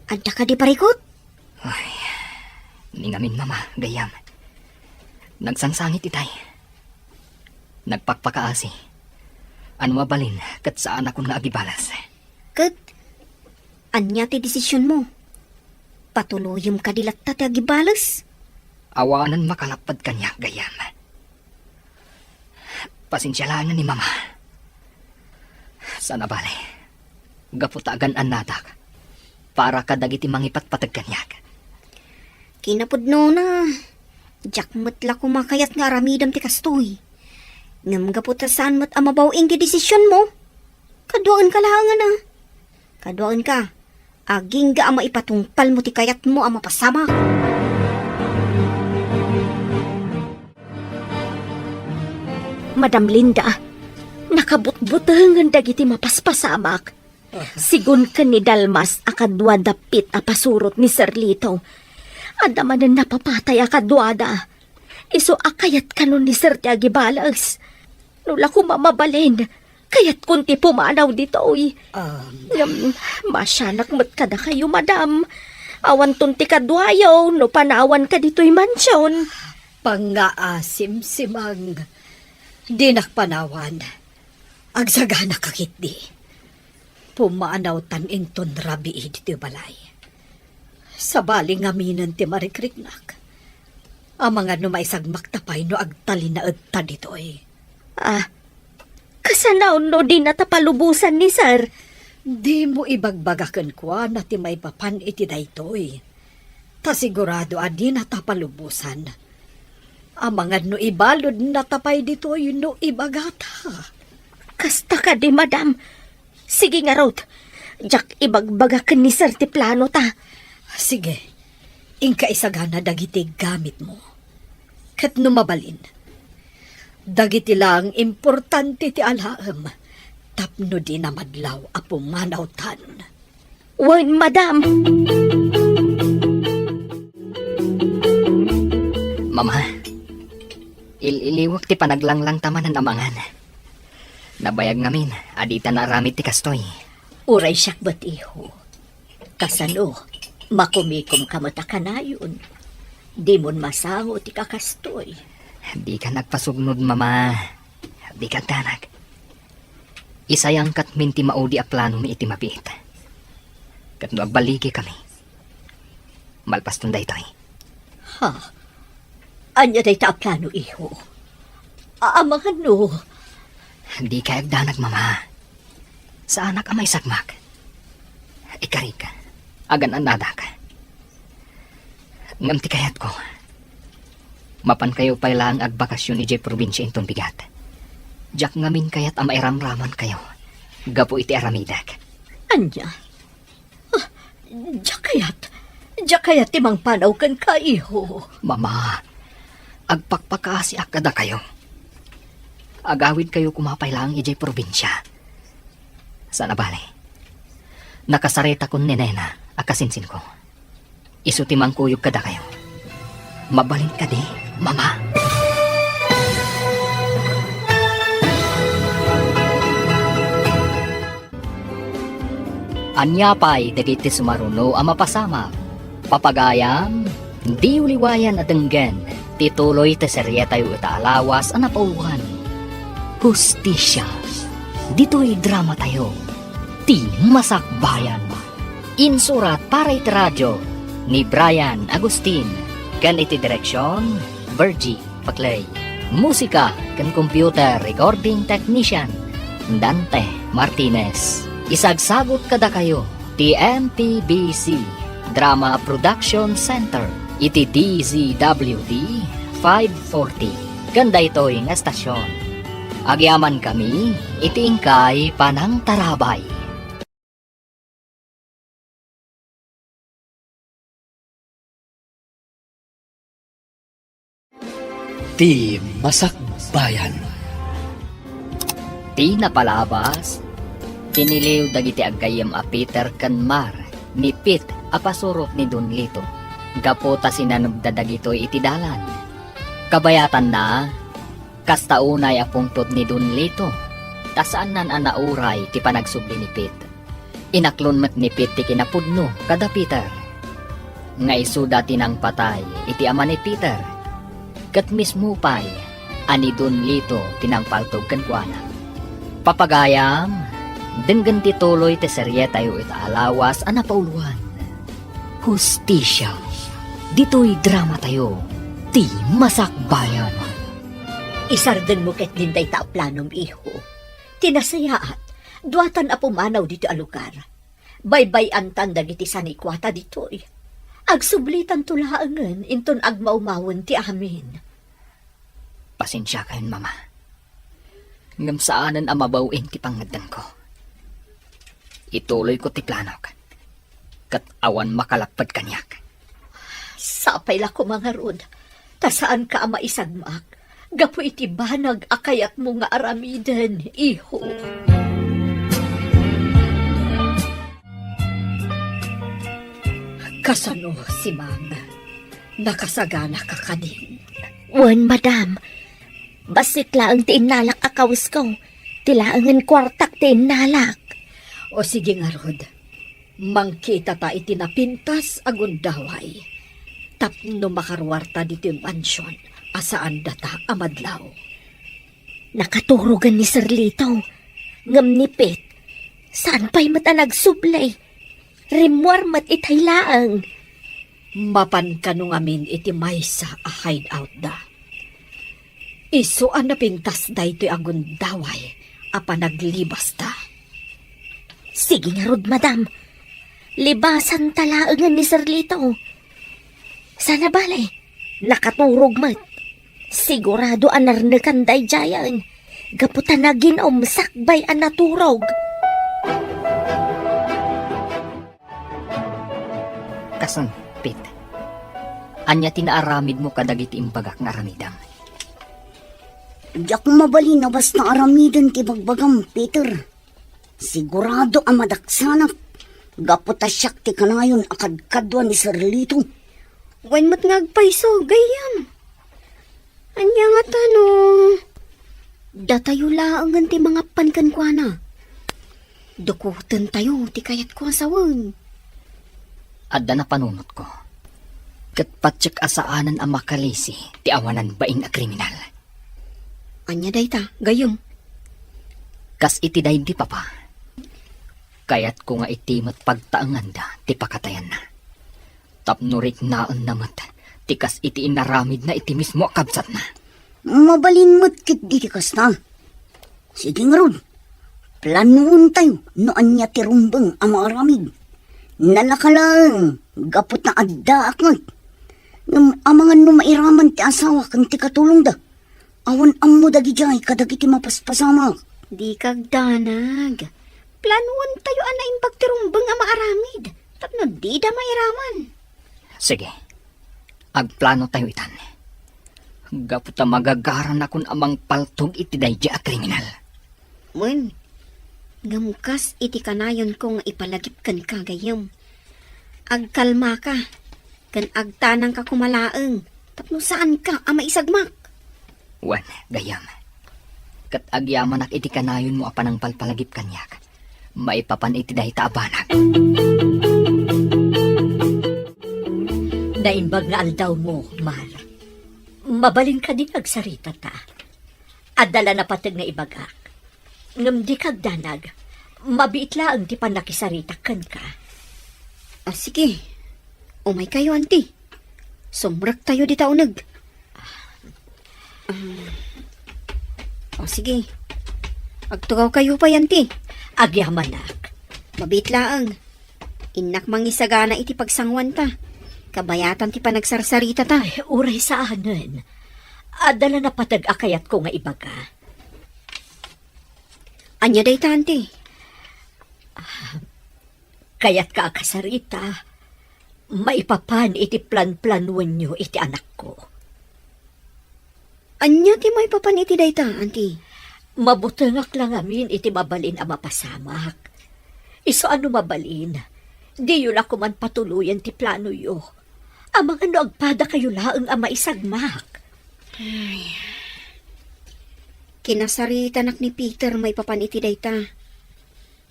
Adda kadi parikut? Ay, ni ngamin, Mama, gayyem. Nagsangsangit itay. Nagpakpakaasi. Ania mabalin ket saanakon nga agibales. Ket ania ti desisionmo? Patuloyem kadi latta ti agibales? Awanen makalapped kaniak, gayyem. Pasensia laengen ni Mama. Saan a bale, gapu ta agan-annadak para kadagiti mangipatpateg kaniak. Kinapudnona, diak met la koma kayat nga aramidem ti kastoy. Ngem gapu ta saan met a mabaw-ing ti desisionmo, Kaduaenka laengen a. Kaduaenka. Agingga a maipatungpalmo ti kayatmo a mapasamak. Madam Linda, nakabutbutengen dagiti mapaspasamak. Sigun ken ni Dalmas a kadua dapit a pasurot ni Sir Lito. Adda manen napapatay a kaduada. Isu a kayat kano ni Sir ti agibales. No la koma mabalin, kayatkon ti pumanaw ditoy. Um, Ngem, masianak met kadakayo, madam. Awanton ti kaduayo no panawanka ditoy mansion. Pangngaasim, Simang. Dinak panawan. Agsagana ka ketdi. Pumanawtan inton rabii ditoy balay. Sabali ngaminen ti marikriknak. Amangan no maisagmakta pay no agtalinaedta ditoy. Ah, kasano no dinata palubosan ni Sir? Dimo ibagbaga kenkuana ti maipapan iti daytoy. Ta sigurado a dinata palubosan. Amangan no ibaludnata pay ditoy no ibagata. Kasta kadi, madam. Sige ngarud, diak ibagbaga ken ni Sir ti planota. Sige, inka isagana dagiti gamitmo. Ket no mabalin, dagiti laeng importante ti alaem tapno dina madlaw a pumanawtan. Wen, madam. Mama, il-iliwek ti panaglanglangta manen a mangan. Nabayag ngamin a dita naaramid ti kastoy. Uray siak met, iho. Kasano, makumikomka met a kanayon. Dimon masango ti kakastoy. Dika agpasugnod, Mama. Dika agdanag. Isayangkatmin ti maudi a planomi iti mabiit. Ket no agballigikami, malpaston daytoy. Ha? Ania dayta a plano, iho? A-, amangan no? Dika agdanag, Mama. Saanak a maisagmak. Ikarik, agan-annadak. Ngem ti kayatko, mapankayo pay laeng agbakasyon idiay probinsia inton bigat. Diak ngamin kayat a mairamramankayo gapu iti aramidek. Ania? Ah, diak kayat, diak kayat ti mangpanaw kenka, iho. Mama, agpakpakaasiak kadakayo. Agawidkayo koma pay laeng idiay probinsia. Saan a bale, nakasaritakon ni Nena a kasinsinko. Isu ti mangkuyog kadakayo. Mabalin kadi, Mama? Ania pay dagiti sumaruno a mapasamak? Papagayam, diyo liwayan a denggen ti tuloy ti serietayo ita a lawas a napauloan, Hustisia. Ditoy dramatayo, Ti Masakbayan. Insurat para iti radio ni Brian Agustin ken iti direksion, Virgie Paclay. Musika ken computer recording technician, Dante Martinez. Isagsagut kadakayo ti M P B C Drama Production Center iti D Z W T five forty ken daytoy nga estasion. Agyamankami iti inkay panangtarabay. Ti Masakbayan. Ti napalabas, tiniliw dagiti aggayyem a Peter ken Mar ni Pete a pasurot ni Don Lito, gapu ta sinanebda dagitoy iti dalan. Kabayatanna, kasta unay a pungtot ni Don Lito, ta saannan a nauray ti panagsubli ni Pete. Inaklon met ni Pete ti kinapudno kada Peter. Nga isuda ti nangpatay iti ama ni Peter, ket mismo pay a ni Don Lito ti nangpaltog kenkuana. Papagayam, denggen ti tuloy ti serietayo ita a lawas a napauloan, Hustisia. Ditoy dramatayo, Ti Masakbayan. Isardengmo ketdin dayta a planom, iho. Ti nasayaat, duatan a pumanaw ditoy a lugar. Baybay-antan dagiti sanikuata ditoy. Agsublitanto laengen inton agmaumawen ti amin. Pasensiakayon, Mama. Ngem saanen a mabaw-in ti pangngeddengko. Ituloyko ti planok, ket awan makalapped kaniak. Sapay la koma ngarud, ta saanka a maisagmak gapu iti banag a kayatmo nga aramiden, iho. Kasano, Simang? Nakasaganaka kadin? Wen, madam. Bassit laeng ti innalak a kawesko. Ti laengen kuartak ti innalak. O sige ngarud, mangkitata iti napintas a gundaway tapno makaruarta ditoy mansion a saan data a madlaw. Nakaturogen ni Sir Lito, ngem ni Pete, saan pay met a nagsubli. Rimmuar met itay laeng. Mapan kano ngamin iti maysa a hideout da. Isu a napintas daytoy a gundaway a panaglibasta. Sige ngarud, madam. Libasanta laengen ni Sir Lito. Sana bale, nakaturog met. Sigurado a narnekan daydiayen, gapu ta nagin-om sakbay a naturog. Kason, Pete, ania ti naaramidmo kadagiti imbagak nga aramidem? Diak mabalin a basta aramiden ti ibagbagam, Peter. Sigurado a madaksanak, gapu ta siak ti kanayon a kadkadua ni Sir Lito. Wen met nga agpayso, gayyem. Ania ngata no datayo laengen ti mangapan kenkuana? Dukotentayo ti kayatko a sawen. Adda napanunotko, ket patiek a saanen a makalisi ti awanan bain a kriminal. Ania dayta, gayyem? Kas iti daydi, Papa, kayatko nga iti met pagtaenganda ti pakatayanna, tapno riknaenna met ti kas iti inaramidna iti mismo a kabsatna. Mabalin met ketdi ti kasta. Sige ngarud, planoentayo no ania ti rumbeng a maaramid. Nalaka laeng gapu ta addaak met. Ngem amangan no mairaman ti asawa ken ti katulongda. Awan ammo dagidiay kadagiti mapaspasamak. Dika agdanag. Planoentayo a naimbag ti rumbeng a maaramid tapno dida mairaman. Sige. Agplanotayo itan. Gapu ta magagaranakon a mangpaltog iti daydi a kriminal. Wen, ngem kas iti kanayonko nga ipalagip kenka, gayyem, agkalmaka ken agtanangka koma laeng tapno saanka a maisagmak. Wen, gayyem, ket agyamanak iti kanayonmo a panangpalpalagip kaniak maipapan iti dayta a banag. Naimbag nga aldawmo, Mar. Mabalin kadi nga agsaritata. Adda la napateg nga ibagak. Ngem dika agdanag, mabiit laeng ti pannakisaritak kenka. Ah, sige. Umaykayo, anti. Sumrektayo dita uneg. Ah, o, sige. Agtugawkayo pay, anti. Agyamanak. Mabiit laeng. Innak mangisagana iti pagsanguanta. Kabayatan ti panagsarsaritata. Ay, uray saanen. Adda la napateg a kayatko nga ibaga. Ania dayta, anti? Ah, kayatka a kasarita maipapan iti planplanoenyo iti anakko. Ania ti maipapan iti dayta, anti? Mabutengak la ngamin iti mabalin a mapasamak. Isu a no mabalin, diyo la koman patuloyen ti planoyo. Amangan no agpadakayo laeng a maisagmak. Ay. Kinasaritanak ni Peter maipapan iti dayta.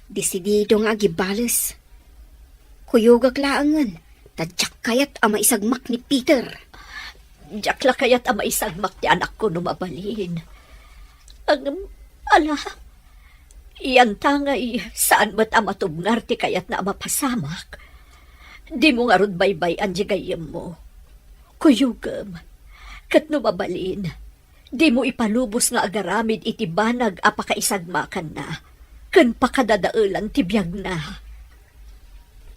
Desidido nga agibales. Kuyogak laengen, ta diak kayat a maisagmak ni Peter. Diak la kayat a maisagmak ti anakko no mabalin. Ngem, ala, yantangay, saan met a matubngar ti kayatna a mapasamak. Dimo ngarud baybay-an ti gayyemmo. Kuyogem, ket no mabalin, dimo ipalubos nga agaramid iti banag a pakaisagmakanna ken pakadadaelan ti biagna.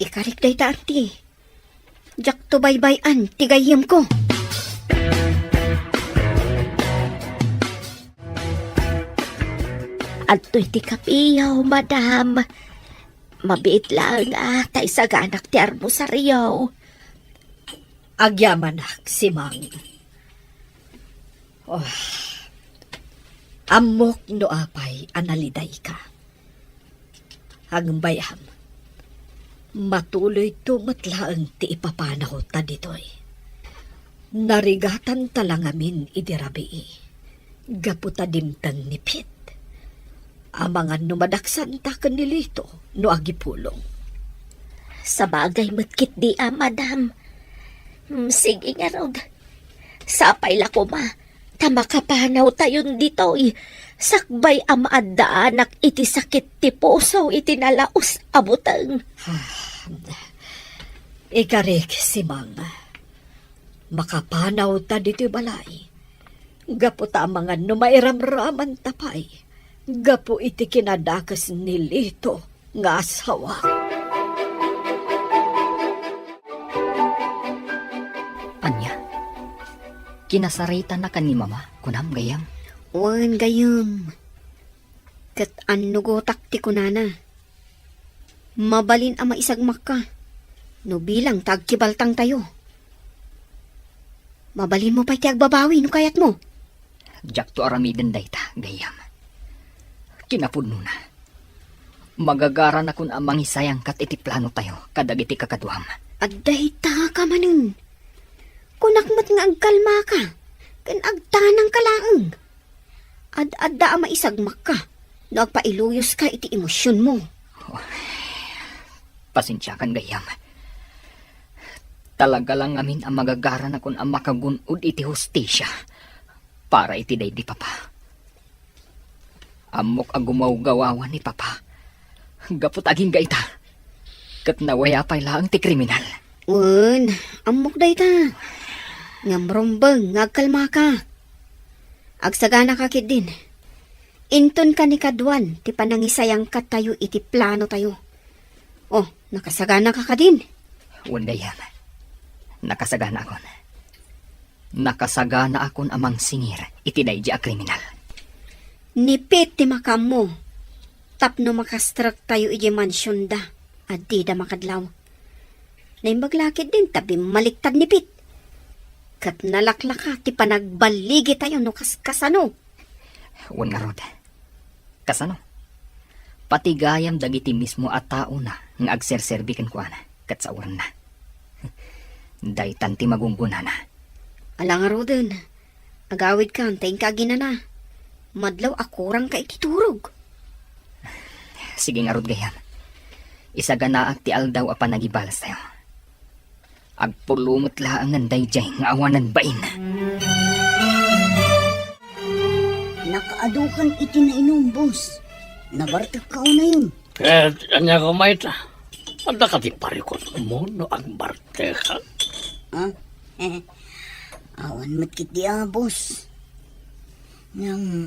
Ikarik dayta, anti. Diakto baybay-an ti gayyemko. Adtoy ti kapiyo, madam. Mabiit laeng a ta isaganak ti armosario. Agyamanak, Simang. Oh, ammok no apay a nalidayka. Agbayam, matuloyto met laeng ti ipapanawta ditoy. Narigatanta la ngamin idi rabii, gapu ta dimteng ni Pete. Amangan no madaksanta ken ni Lito no agipulong. Sabagay met ketdi a, madam. Mm, sige ngarud. Sapay la koma ta makapanawtayon ditoy, sakbay a maaddaanak iti sakit ti puso iti nalaus a buteng. Ah, ikarik, Simang, makapanawta ditoy balay. Gapu ta amangan no mairamramanta pay gapu iti kinadakes ni Lito nga asawa. Ania? Kinasaritanaka ni Mama, kunam, gayyem? Wen, gayyem. Ket annugotak ti kunana. Mabalin a maisagmakka no bilang ta agkibaltangtayo. Mabalinmo pay ti agbabawi no kayatmo. Diakto aramiden dayta, gayyem. Kinapudnona, magagaranakon a mangisayangkat iti planotayo kadagiti kakaduam. Adda itaka manen. Kunak met nga agkalmaka ken agtanangka laeng. Ad-adda a maisagmakka no agpailuyoska iti emosionmo. Pasensiakan, gayyem. Talaga la ngamin a magagaranakon a makagun-od iti hustisia para iti daydi papa. Ammok a gumawgawawan ni papa gapu ta agingga ita. Ket nawaya pay laeng ti kriminal. Wen, ammok dayta. Ngem rumbeng nga agkalmaka. Agsaganaka ketdin. Inton kanikaduan ti panangisayangkattayo iti planotayo. Oh, nakasaganaka kadin? Wen, gayyem. Nakasaganaakon. Nakasaganaakon a mangsingir iti daydi a kriminal. Ni Pete ti makaammo tapno makastrektayo idiay mansionda a dida makadlaw. Naimbag la ketdin ta bimmaliktad ni Pete. Ket nalaklaka ti panagballigitayo no kaskasano. Wen ngarud. Kasano? Pati gayam dagiti mismo a taona nga agserserbi kenkuana ket saorenna. Daytan ti magunggonana. Ala ngaruden, agawidkan ta inka aginana. Madlaw a kurangka iti turog. Sige ngarud, gayyem. Isaganaak ti aldaw a panagibalastayo. Agpulong met laengen daydiay nga awanan bain. Nakaadukan iti nainum, boss. Nabartekka unayen. Ket ania koma ita? Adda kadi parikutmo no agbartekak? Ah? Awan met ketdi a, boss. Ngem,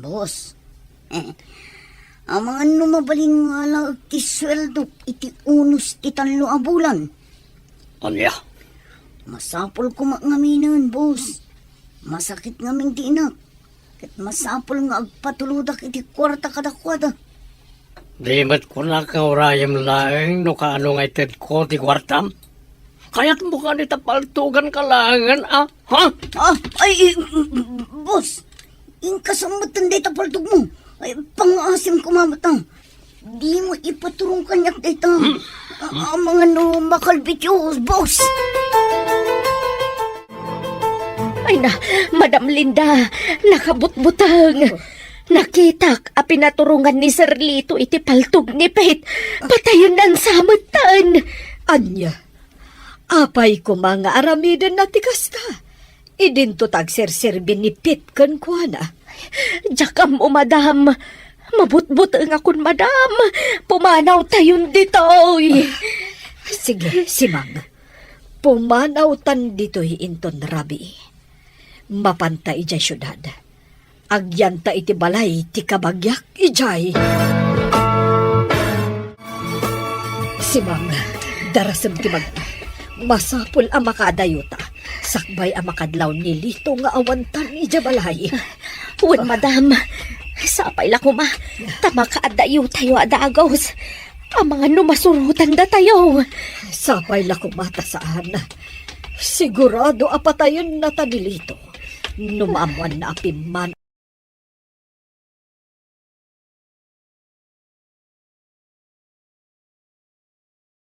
boss, amangan no mabalin nga alaek ti sueldok iti unos ti tallo a bulan. Ania? Masapul koma ngaminen, boss. Masakit ngamin ti inak. Ket masapul nga agpatulodak iti kuarta kadakuada. Di met kunak nga urayem laeng no kaano nga itedko ti kuartam? Kayatmo kadi ta paltuganka laengen, a? Ha? Ah, ay, eh, boss, inka sa metten dayta paltogmo. Ay, pangaasim koma met, a. Dimo ipaturong kaniak dayta. Hmm? A-, amangan no makalbit, boss. Ay na, Madam Linda, nakabutbuteng. Nakitak a pinaturongan ni Sir Lito iti paltog ni Pete. Patayennan sa metten. Ania? Apay koma nga aramidenna ti kasta? Idinto ta agserserbi ni Pete kenkuana. Diak ammo, madam. Mabutbutengakon, madam. Pumanawtayon ditoy. Sige, Simang. Pumanawtan ditoy inton rabii. Mapanta idiay siudad. Agyanta iti balay ti kabagiak idiay. Simang, darasem ti bagta. Masapul a makaadayota. Sakbay a makadlaw ni Lito nga awantan idiay balay. Wen, madam. Sapay la koma ta makaadayota a dagus. Amangan no masurotan datayo. Sapay la koma ta saan. Sigurado a patayenna ta ni Lito. No maammoanna a pimmanaw